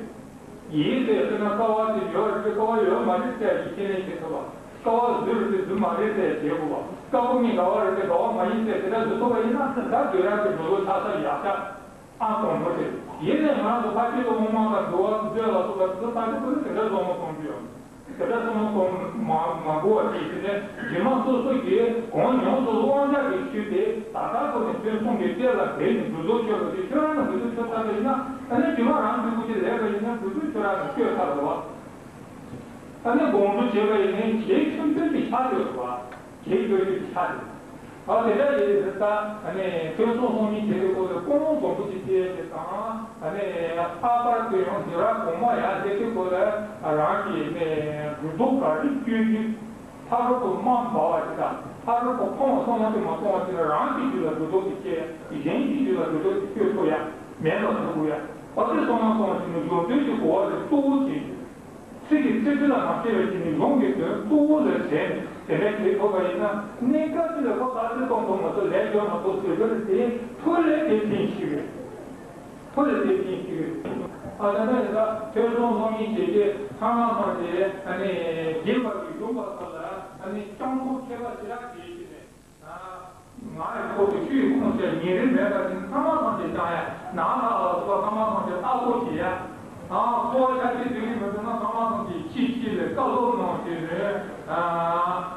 ཡིན་ཟེར་དཔེར་ན་ཀ་བ་དེ་ཡོད་རེད་ཀ་བ་ཡོད་མ་རེད་ཟེར་གྱི་ཁས་ལེན་བྱེད་ཐུབ་པ། ཀ་བ་རྫུན་རེད་དེ་རྫུན་མ་རེད་ཟེར་བྱེད་དགོས་པ། ཀ་བ་ནི་འགལ་བ་རེད་དེ་འགལ་བ་མ་ཡིན་ཟེར་དེ་འདྲ་བཟོ་ཐུབ་པ་ཡིན་ན་ད་འདོད་ར་དེ་འགྲོ་ལུགས་ཆགས་ས་ཡག་ཤོས། ཨང་དང་པོ་དེ། ཡིན་ནའི་ང་ཚོ་ཕལ་ཆེར་དུ་དབུ་མ་དང་འདུལ་བ་འདོད་ལ་སོགས་པ་དེ་ཚོ་ཕལ་ཆེར་དུ་དེ་འདྲ་བཟོ་མ་སོང་རྒྱུ་ཡོད། དེ་འདྲ་བཟོ་མ་སོང་མ་མ་དགོས་པ་དེ་དེ་ནས་རྗེས་མ་སོ་སོ་གིས་གང་ཡོང་སོ་སོ་དབང་ཆ་གི་ཆུ་དེ་ད་ལྟ་ཁོ་ནས་ཐོན་སོང་གི་གཏེར་ལ་བསྡད་ནས་འདུ་ཚོགས་ཆོད་པ་དེ་ཁྱོད་རང་ལ་འདུ་ཚོགས་ཆོད་ཚར་བ་ཡིན་ན་ཨ་ནི་རྗེས་མ་རང་འདུ་དགོས་ཀྱི་ལས་པ་ཡིན་ན་འདུ་ཚོགས་ཁྱོད་རང་ལ་ཆོད་ཚར་འགྲོ་བ། ཨ་ནི་དགོངས་དོན་བྱས་པ་ཡིན་ནའི་གལ་ཆེན་པོ་ཞིག་ཆགས་ཡོད་པ། གལ་ཆེན་པོ་ཞིག་ཆགས་ཡོད། ཨ་དེ་འདྲ་ཡིན་ཙང་ཨ་ནི་ཐོས་བསམ་སློབ་གཉེར་བྱེད་པའི་སྐོར་ལ་ཀུན་སློང་བཟང་པོ་ཞིག་སྐྱེ་ཡ་དེ་དང་ཨ་ནི་ལྷག་པར་དུ་ཡང་འདི་ར་གོང་མ་ཡང་བསྡད་པའི་སྐོར་ལ་རང་གི་ནས་འགྲོ་ལྡོག་ག་རེ་སྐྱོན་གྱི་ཕ་རོལ་པོ་དམའ་འབར་བ་ཞིག་དང་ཕ་རོལ་པོ་ཕོངས་བསམ་བློ་དེ་མ་གཏོང་བ་ཞིག་ལ་རང་གི་རྒྱུད་ལ་འགྲོ་ལྡོག་དེ་སྐྱེ་ཡ་གཞན་གྱི་རྒྱུད་ལ་འགྲོ་ལྡོག་དེ་སྐྱོན་ཐུབ་ཡ་མེད་པ་བཟོ་དགོས་ཡ། ཨ་དེ་བསམ་བློ་གཏོང་བ་ཞིག་ནི་གཞུང་དོན་གྱི་གོ་བ་དེ་གཙོ་བོ་བྱེད་རྒྱུ། ཚིག་གི་ཚིག་འབྲུ་ལ་མ་ཕྱེ་བའི་ཕྱིར་ནི་ལུང་གི་དོན་གཙོ་བོ་ལ་ཟེར་ནས་དེ་འདྲ་བྱེད་ཐུབ་པ་ཡིན་ན་གནས་སྐབས་དེ་ལ་ཁོ་ད་ཚོད་གཏོང་ཐུབ་མ་ཐུབ་ལས་འབྱོར་མ་ཐུབ་ཟེར་གྱི་རེད་དེ་ཐུགས་ལས་དེ་ཕྱིན་ཞིག་རེད། ཐུགས་ལས་དེ་ཕྱིན་ཞིག་རེད། ཨ་ད་ནི་ད་ཐོས་བསམ་སློབ་གཉེར་བྱེད་ཀྱི་ཚང་མ་ཚང་དེ་ཨ་ནི་རྒན་པ་གི་གཞུང་པ་ཚོ་ལ་ཨ་ནི་སྤྱང་ཚོགས་ཁྱད་པར་ཞེ་དྲག་བྱེད་ཀྱི་རེད། ང་ཡི་ཐོག་ཏུ་ཆུ་ཡི་ཁུངས་སེ་ཉིན་རེ་མེད་པ་ཅིག་ཚང་མ་ཚང་གི་བཏང་ཡ། ནགས་ཚལ་ལ་སོགས་པ་ཚང་མ་ཚང་གི་ལྟ་སྐོར་བྱེད་ཡ། ཨ་འཚོ་བ་ཆ་ཤས་དེ་རིགས་མི་འདུག་ན་ཚང་མ་ཚང་གི་ཅི་ཅི་ལས་བཀའ་སློབ་གནང་བྱས་ནས་ཨ་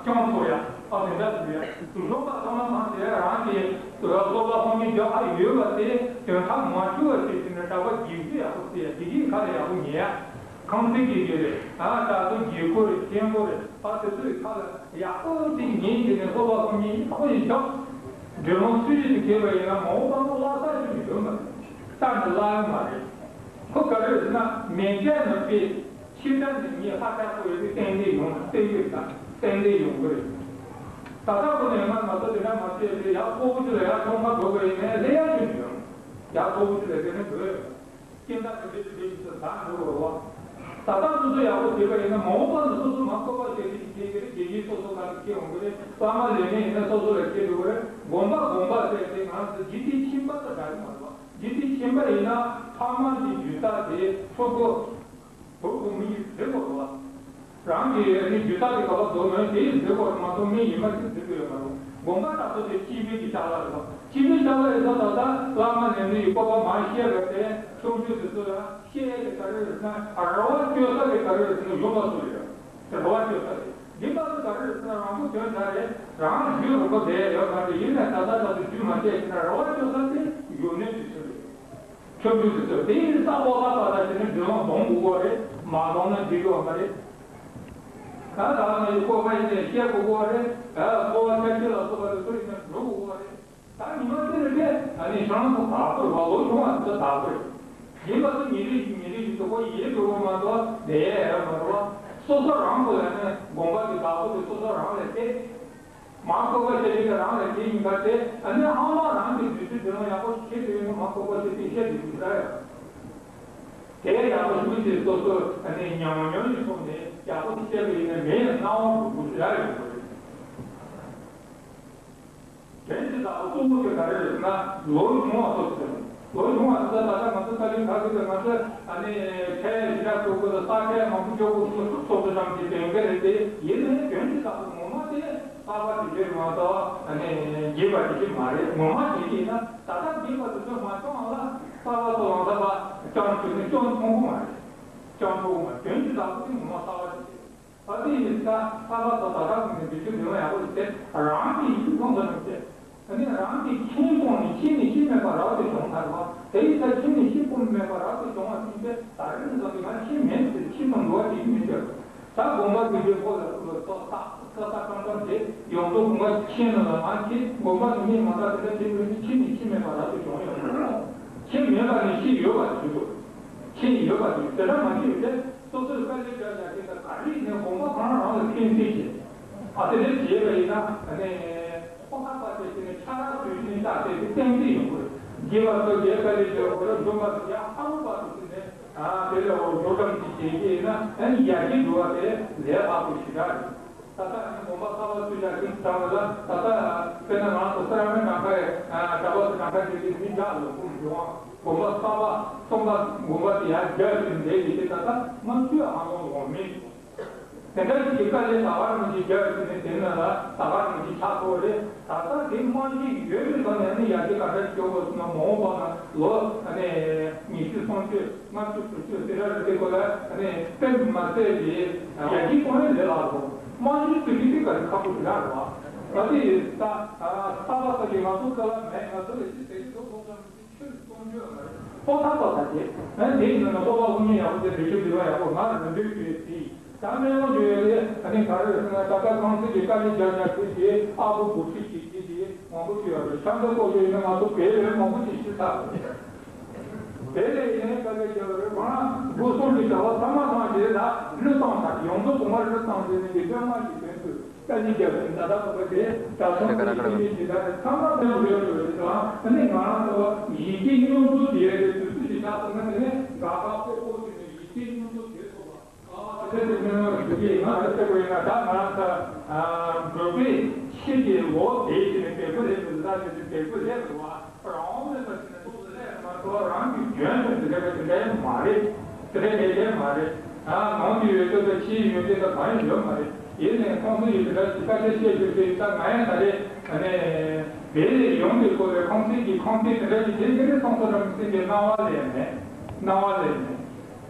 སྐྱོང་ཐུབ་ཡ། ཨ་དེ་འདྲ་ཞིག་ཡ། གཞུང་པ་ཚང་མ་ཚང་གི་རང་གི་སློབ་གྲྭ་ཁོ་ནི་རྒྱག་ཨ་ཡོད་པ་དེ་དོན་དག་མ་འཁྱོལ་བ་ཞིག་བྱས་ནས་གྲྭ་པ་དགེ་བཤེས་ཡག་པོ་བྱེད་ཡ། དེ་གི་ཁ་ལ་ཡག་པོ་ཉན་ཡ། ཁང་བརྩེགས་ཀྱི་དགེ་རེད། ཨ་ད་དུང་དགེ་བསྐོས་རེད། མཁན་པོ་རེད། ཨ་དེ་ཚོའི་ཁ་ལ་ཡག་པོ་ཅིག་ཉན་བྱས་ནས་སློབ་པ་ཁོ་གཉིས་ཡག་པོ་ཞིག་འཇོག་འདྲེ་ལོང་ཚུལ་བཞིན་དུ་བྱས་པ་ཡིན་ན་མ་འོངས་པ་ལ་བརླག་ས་ཞིག་མི་འདུག་མ་རེད། རྟ་འདི་བརླག་ཡོད་མ་རེད། ཁོ་ག་རེ་རེད་ཟེར་ན་མེ་མཇལ་ནང་པའི་ཕྱི་དགྲ་འདི་ངས་ཧ་ཅང་ཁོ་ཡོད་པའི་ཏན་ཏན་ཡོང་ཏན་ཏན་དང་ཏན་ཏན་ཡོང་གི་རེད། ད་ལྟ་ཁོ་ནས་ང་ང་ཚོ་དེ་འདྲ་མ་བྱས་ཏེ་ཡར་ལྷོ་བོད་ཅུ་ལ་ཡར་ཐོག་མ་འགྲོ་དགོས་ཡིན་ནའི་ལས་ཡག་ཅིག་མི་ཡོང་། ཡར་ལྷོ་བོད་ཅུ་ལ་དེ་ནས་འགྲོ་ཡོད། སྐྱེ་འདས་ཀྱི་འབྲས་བུ་འབྲས་བུ་ཟེར་ཟ་འགྲོ་བ། ད་ལྟ་སོ་སོ་ཡག་པོ་བྱས་པ་ཡིན་ན་མ་འོངས་པ་ལ་སོ་སོ་མ་བསྐོས་པ་བྱས་ཏེ་ཁྱེད་ཀྱི་རེད། དགེ་རྒན་སོ་སོ་ག་ལ་ཁྱེད་འོང་གི་རེད། བླ་མ་ལས་མེད་ཡིན་ན་སོ་སོ་ལ་ཁྱེད་འགྲོ་གི་རེད། དགོན་པ་དགོན་པ་ཟེར་ཏེ་ང་ཚོ་འཇིག་རྟེན་ཁྱིམ་པ་དང་འདྲ་གི་མ་རེད་བ། འཇིག་རྟེན་ཁྱིམ་པ་ཡིན་ན་ཕ་མ་གི་རྒྱུད་རྩ་དེ་ཕྲུ་གུ་བུ་གུ་མི་ཡིས་བཟོས་དགོས་རེད་བ། རང་གི་ཨ་ནི་རྒྱུད་རྩ་དེ་ག་པར་འདུག་ན་དེ་ཡིས་བཟོས་དགོས་རེད་མ་གཏོགས་མི་ཡིན་མ་ཞིག་བཟོས་དགོས་ཡོད་མ་རེད། དགོན་པ་དག་ཐོག་དེ་སྤྱི་པའི་གི་ཕྱག་ལས་རེད་བ། སྤྱི་པའི་ཕྱག་ལས་ཡིན་ཙང་ད་ལྟ་བླ་མ་ནས་འདི་ཡི་བཀོད་པ་མ་བཤད་པ་དེ་ཆུང་ཆུང་དེ་ཚོ་ལ་བཤད་དེ་ག་རེ་རེད་ཟེར་ན་ར་བ་བཅོལ་ས་དེ་ག་རེ་རེད་ཟེར་ན་ཡོང་བ་སུ་རེད། དེ་ར་བ་བཅོལ་ས་དེ་འདི་མ་གཏོགས་ག་རེ་རེད་ཟེར་ན་རང་མགོ་ཐོན་ཚར་རེད། རང་རྒྱུད་རིང་པོ་བསྡད་ཡོད་མ་རེད། ཡིན་ནའི་ད་ལྟ་ད་དུང་རྒྱུད་མ་བསྐྱེད་ཟེར་ན་ར་བ་བཅོལ་ས་དེ་ཡོད་ནས་དུས་ཚོད་རེད། ཆོས་བརྒྱུད་དེ་ཚོ་དེ་ཡིན་ས་ཨོ་ལ་པ་ལ་དེ་ནི་འདྲེ་ལོང་གདོང་དགོས་གོ་རེད། མ་གདོང་ན་འདི་གོ་མ་རེད། ད་ད་ནི་ཀོ་ཁ་ཡིན་ནས་བཤད་གོ་གོ་རེད། ད་ཀོ་བ་ཆ་ཁྱི་ལ་སོགས་པ་དེ་ཚོ་ཡིན་ནས་འགྲོ་གོ་གོ་རེད། ད་ཉི་མ་དེ་རེད་དེ་ཨ་ནི་ཤང་ཚོ་དག་པོ་རེད་བ། ལོ་ཆུང་བ་དེ་ཚོ་དག་པོ་རེད། ཡིན་པ་ཚོ་ཉིན་རེ་བཞིན་ཉིན་རེ་བཞིན་དུ་ཁོ་ཡིད་འགྲོ་གོ་མ་གཏོགས་བསྡད་ཡ་ཡོད་མ་རེད་བ། སོ་སོ་རང་ཚོ་ལ་ནི་དགོན་པ་གི་དག་པོ་དེ་སོ་སོ་རང་ལ་བལྟས། མ་བསྐོས་པ་བྱས་ཏེ་རང་ལ་དེ་ཡིན་པ་དེ་ཨ་ནི་ཨ་མ་རང་གི་དུས་ཚོད་དེ་ལ་ཡག་པོ་ཞིག་བྱེད་དུ་ཡོད་ན་མ་བསྐོས་པ་བྱས་ཏེ་བཤད་དུ་ཡོད་ས་ཡོད། དེ་ཡག་པོ་ཞིག་བྱེད་སོ་སོ་ཨ་ནི་ཉམས་མྱོང་ཡིན་སོང་ནས་ཡག་པོ་ཞིག་བཤད་པ་ཡིན་ན་མེད་སྣང་བ་འགྲོ་དགོས་ཞེ་དྲག་ཡོད་པ་རེད། དོན་གྱི་བདག་པོ་གཙོ་བོ་དེ་ག་རེ་རེད་ཟེར་ན་ལོ་ཆུང་བ་སོ་སོ་རེད། ལོ་ཆུང་བ་དེ་ད་ལྟ་ང་ཚོ་ཏཱ་ལི་ཁ་ཤས་ཀྱིས་ང་ཚོ་ཨ་ནི་ཁྲལ་ཞེ་དྲག་སྤྲོད་དགོས་ལ་ས་ཁྲལ་མང་པོ་སྤྲོད་དགོས་སོགས་སོགས་པ་ཙམ་གྱི་དོན་ག་རེད་དེ། ཡིན་ནའི་དོན་གྱི་བདག་པོ་ངོ་མ་དེ་གསར་པ་དེ་རེད་མ་གཏོགས་ཨ་ནི་རྒས་པ་དེ་ཅིག་མ་རེད། ངོ་མ་དེ་ཡིན་ན་ད་ལྟ་རྒས་པ་དེ་ཚོ་མ་བྱུང་བ་ལ་གསར་པ་ཚོ་ལ་ད་བ་སྐྱོན་བྱུང་ནས་སྐྱོན་མཐོང་གི་མ་རེད། སྐྱོན་མཐོང་གི་མ་རེད། དོན་གྱི་བདག་པོ་དེ་ངོ་མ་གསར་པ་དེ་རེད། ད་དེ་ཡིན་ཙང་ཁ་ལག་ཏུ་ད་ལྟ་ཀུན་ནས་འདི་ཚོའི་འདུན་མ་ཡག་པོ་ཞིག་སྟེ་རང་གི་ཡིད་ཀྱི་ཁོང་དུ་ནུབ་སྟེ། ཨ་ནི་རང་གི་ཁྱིམ་ཁོངས་ནས་ཁྱིམ་ནས་ཁྱིམ་མེད་པར་རབ་ཏུ་བྱུང་ཚར་བ། དེ་ཡིན་ཙང་ཁྱིམ་ནས་ཁྱིམ་ཁོངས་མེད་པར་རབ་ཏུ་བྱུང་བ་ཅིག་སྟེ། ད་རེས་ནས་བཟུང་སྟེ་ང་ཁྱིམ་མེད་ཟེར་ཁྱིམ་དུ་འགྲོ་བ་ཅིག་མི་འདོད། ད་དགོན་པ་འདི་འདྲའི་ཁོ་ལ་ཁོ་ལ་ཏོག་ཏག་ཏག་ཏག་ཏག་ཏག་དེ་ཡོངས་རྫོགས་དགོན་པ་ཁྱིམ་ནང་ལ་མ་ཁྱིམ་དགོན་པ་ནི་མི་མ་དག་དེ་འདྲ་བྱེད་དགོས་ནི། ཁྱིམ་ནས་ཁྱིམ་མེད་པར་རབ་ཏུ་བྱུང་ཡོད་མ་རེད། ཁྱིམ་མེད་པ་ནི་ཁྱིམ་ཡོད་པ་ཞིག་འདུག་ཁྱིམ་ཡོད་པ་ཞིག་དེ་འདྲ་མ་བྱེད་པའི་ཚེ། སོ་སོས་དཀའ་ལས་རྒྱག་རྒྱག་དེ་དང་ག་རེ་ཡིན་ནའི་དགོན་པ་གང་རང་ལ་ཕན་སེམས་བྱེད། ཨ་དེ་འདྲ་བྱས་པ་ཡིན་ན་ཨ་ནི་ཁོ་ཧ་པ་དེ་དེ་ནས་ཆ་རག་དུས་ནས་ལྟ་དེ་དེ་ཏན་ཏན་ཡོང་གི་རེད། རྒྱས་པ་ཚོ་རྒྱས་དཀའ་ལས་རྒྱག་དགོས་རེད། འཇོན་པ་ཚོ་ཡང་ཧ་རུ་པ་དུ་དེ་ནས་ཨ་དེ་ལས་འོ་འགྲོ་གྲམ་གྱི་བྱེད་ཀྱི་ཡིན་ན་ཨ་ནི་ཡར་རྒྱས་འགྲོ་བ་དེ་ལས་སླ་པོ་ཞེ་དྲག་རེད། ད་ལྟ་ཨ་ནི་དགོན་པ་གསར་པ་བཙུགས་ཡག་གི་དང་ལ་ད་ལྟ་དཔེར་ན་ང་ཚོ་སེ་ར་མོན་གྲངས་ཀ་ཡ་གྲྭ་པ་ཚོ་གྲངས་ཀ་ཅིག་གིས་མི་བརྒྱ་ལ་འབུམ་འབྱུང་བ། དགོན་པ་གསར་པ་གསུམ་པ་དགོན་པ་དེ་ཡར་རྒྱས་ཕྱིན་བསྡད་ཀྱི་དེ་ད་ལྟ་ལྔ་བཅུ་ཨ་ལོང་ལོང་མིན། དེ་འདྲ་ཞིག་གི་དཀའ་ལས་ད་བར་མི་ཅིག་རྒྱས་ཕྱིན་ནས་དེ་ན་ལ་ད་བར་མི་ཅིག་ཆགས་ཐུབ་རེད། ད་ལྟ་དེ་རྨང་གཞི་ཡོད་པའི་ཐོག་ནས་ནི་ཡར་རྒྱས་ག་འདྲ་ཞིག་ཡོང་དགོས་སོང་ན་མ་འོངས་པ་ན་ལོ་ཨ་ནི་ཉི་ཤུ་སུམ་ཅུ། ལྔ་བཅུ་དྲུག་ཅུ་དེ་འདྲ་རེད། དེ་ཁོ་ལ་ནི་དཔེ་མ་ཟད་དེ་ཡར་རྒྱས་གཏོང་ཡས་ལས་སླ་པོ། རྨང་གཞི་བཙུགས་རྒྱུ་དེ་ག་རེ་ཁག་པོ་ཞིག་རག་རེད་བ། ད་དེ་ཡིན་ད་གསར་པ་ཟེར་གྱི་ང་ཚོ་ཁ་ལ་མེད། ང་ཚོ་ལ་ཅི་ཟེར་གྱི་འདུག་ཐོག་ཙམ་ཆོས་གཏོང་རྒྱུ་ཡོད་མ་རེད། ཐོག་ཐག་ཐོག་ཐག་བྱེད། ཨ་ནི་དེ་ཡིན་ན་སྤོབས་པ་དབུ་བརྙེས་ཡག་པོ་དེ་འདྲི་ཆོས་འདྲི་བ་ཡག་པོ་ང་རང་འདོད་ཀྱི་ཡོད་དེ། ད་སྨན་ལམ་བརྒྱུད་ཡོད་རེད། ཨ་ནི་ག་རེ་རེད་ཟེར་ན་ད་ལྟ་ཁང་ཚན་གྱི་དཀའ་ལས་རྒྱག་རྒྱག་བྱས་ཏེ་ཨ་ཁུ་འབུ་ཁྲིད་ཀྱིས་བྱས་ཏེ། མང་པོ་ཞིག་ཡོད་རེད། ཆབ་མདོ་སྐོར་ཞིག་ཡིན་ན་ང་ཚོ་བལ་ལས་མང་པོ་ཞིག་ཤེས་ཚར་རེད། བལ་ལས་ཡིན་ན་དཀའ་ལས་རྒྱག་རེད། ང་སྒོ་གསུམ་གྱི་བྱ་བ་ཚང་མ་བཏང་རྗེས་ལ་གླུ་བཏང་ཚར། ཡོངས་རྫོགས་གོང་མ་གླུ་བཏང་རྗེས་ནས་འདི་སྟོན་མ་ཞིག་དོན་དུ་དཀའ་ལས་རྒྱག་ཟིན། ད་ལྟ་བུ་ག་དེ་ད་ཚང་མ་ཞིག་ཤེས་ཀྱི་ད་རེད། ཚང་མ་དོན་དུ་ཡོད་རེད། ད་ནི་ང་རང་ཚོ་ཡིད་ཆེས་མཉམ་དུ་དེ་རེད། དུས་ཚོད་ཞིག་ཆགས་སོང་ན་དེ་ནས་དགའ་དགའ་སྤོབས་སྤོབས་བྱས་ནས་ཡིད་ཆེས་མཉམ་དུ་དེ་ཐོབ་པ། ཨ་དེ་དེ་མི་ནོར་ཞུ་གི་ང་རེ་ཟེར་བ་ཡིན་ན། ད་ང་རང་ཚ་འབྲོག་པའི་ཆེད་ཀྱི་ལོ་དེའི་ཆེད་ནས་འབད་བརྩོན་རེ་ཟེར། ད་དེ་དེ་འབད་བརྩོན་རེ་ཟེར་བ་རང་མེད་པ་ཞིག་ནས་ཐོག་ཏུ་ལས་མ་གཏོགས་རང་གི་རྒྱུན་དུ་འདི་འདྲ་བ་དེ་འདྲ་མ་རེད། དེ་འདྲ་ལས་ཀྱང་མ་རེད། ནང་དུ་ཡོད་ཚད་ད་ཕྱིའི་ཡོན་ཏན་ད་གང་ཡང་ཡོད་མ་རེད། ཡིན་ནའི་ཁོང་ཚོ་ཡིས་དེ་འདྲ་ཞིག་སྐད་ཆ་བཤད་རྒྱུ་དེ་ད་ང་ཡང་ད་རེས་ཨ་ནི་བལ་ལས་ཡོང་དུས་སྐོར་ལས་ཁོང་ཚོའི་གི་ཁང་ཚན་དེ་འདྲ་ཞིག་དེ་ག་རེ་སོང་ས་ར་མི་སེམས་ཀྱི་སྣང་བ་ལས་མེད། སྣང་བ་ལས་མེད།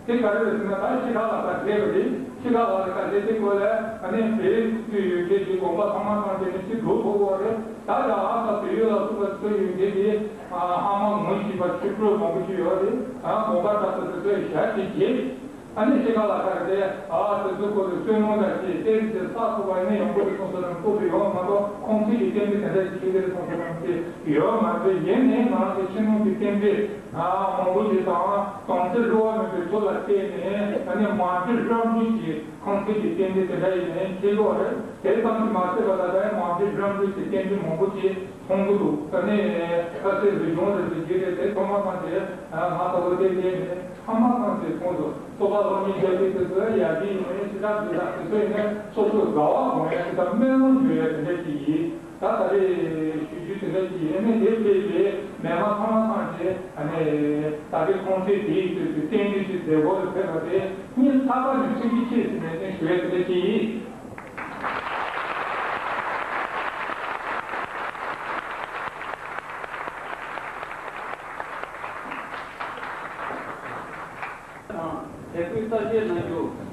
དེ་ག་རེ་རེད་ཟེར་ན། ད་ཤི་ཁ་ལ་ད་བསྡད་པ་རེད། ཤི་ཁ་ལ་ད་བསྡད་དེ་སྐོར་ལ་ཨ་ནི་བལ་དུ་ཡོད་མཁན་གྱི་དགོན་པ་ཚང་མ་ཚང་དེ་ནི་ཅི་འགྲོ་ཐུབ་པ་རེད། ད་ཡ་ཨ་ས་བལ་ཡུལ་ལ་སུ་བ་སུ་ཡོད་མཁན་གྱི་ཨ་ཧ་མ་ངོ་ཤེས་པ་ཆོས་གྲོགས་མང་པོ་ཅིག་ཡོད་རེད། ཨ་དགོན་པ་ད་ས་དེ་ཚོའི་ཞལ་ཅིག་བརྒྱད། ཨ་ནི་ཤི་ཁ་ལ་ཁ་རེ་དེ་ཨ་དེ་ཚོའི་སྐོར་དུ་བཙུན་མོ་འདྲ་ཞིག་བསྟན་ཚེ་ས་ཐོབ་པ་ནི་ཡོང་གི་རེད་གསུངས་སོ་ནམ་ཐུག་གི་ཡོད་མ་གཏོགས་ཁོང་ཚོས་ཀྱི་བསྟན་པའི་དེ་འདྲ་ཞིག་ཁྱེད་ཀྱི་རེད་གསུངས་སོ་ནམ་ཞིག་ཡོད་མ་རེད། ཡིན་ནའི་ང་ཚོ་ཕྱི་ནང་གི་བསྟན་པའི་མང་པོ་ཞིག་དང་དམ་ཚིག་བསླུ་བ་མེད་པའི་ཐོག་ལ་བལྟས་ནས་ཨ་ནི་མ་བཅོས་རབ་བྱུང་གི་ཁོང་ཚོས་ཀྱི་བསྟན་པའི་དེ་འདྲ་ཡིན་ནའི་ཁྱེད་ཀྱི་རེད། དེ་ཙམ་གྱིས་མ་ཚད་པ་ད་ལྟ་ཡང་མ་བཅོས་རབ་བྱུང་གི་བསྟན་པའི་མང་པོ་ཞིག་མཐོང་གི་འདུག་ད་ནི་ཁ་གསལ་རི་གཞུང་རེད་ཟེར་གྱི་རེད། དེ་ཚང་མ་ཚང་གི་ང་ད་ལོ་དེ་ལས་ནས་ཚང་མ་ཚང་གི་ཁོང་ཚོ་སོ་པ་སློབ་གཉེར་རྒྱག་གི་དེ་ཚོ་ཡར་རྒྱས་ཡིན་ནའི་ཕྱི་དྲག་དེ་དག་དེ་ཚོ་ཡིན་ནའི་སོ་སོའི་དགའ་བ་སྒོམ་ཡ་དེ་དག་སྨོན་ལམ་ཞུ་ཡ་དེ་འདྲ་ཅིག་ཡིན། ད་ད་རེས་ཞུ་རྒྱུ་དེ་འདྲ་ཅིག་ཡིན་ནའི་དེ་སྤེལ་བའི་མི་མང་ཚང་མ་ཚང་གི་ཨ་ནི་ད་རེས་ཁོང་ཚོས་དེའི་དུས་སུ་བསྟན་བཅོས་ཀྱི་མཛད་སྒོ་ལ་ཕེབས་པ་དེ་སྙིང་ཐག་པ་ནས་ཐུགས་རྗེ་ཆེ་ཟེར་ནས་ཞུ་ཡ་དེ་འདྲ་ཅིག་ཡིན། དེ་སྐུའི་ས་བཤད་གནང་རྒྱུ།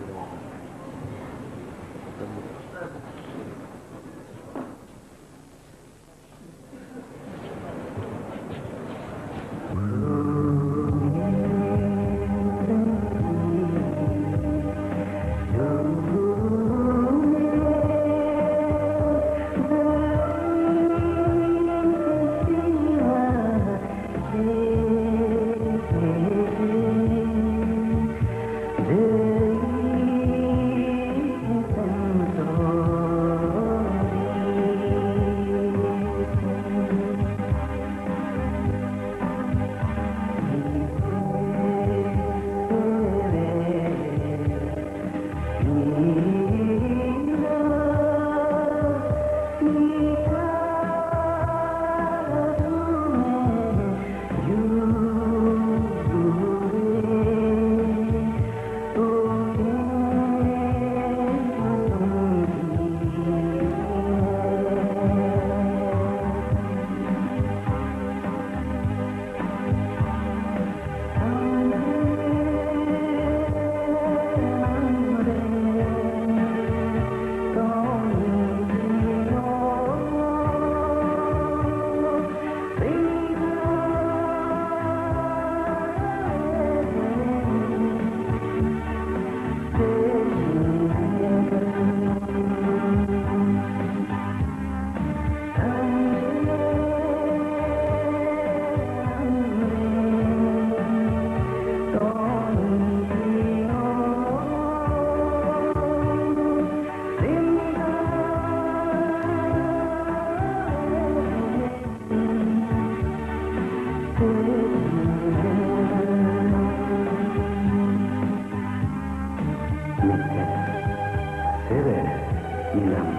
མི་ཚེ་ཟེར་བའི་ཉིན་ལམ།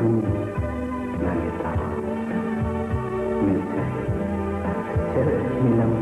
ང་ནི་ད་མི་ཚེ་ཚེ་བའི་རྨི་ལམ།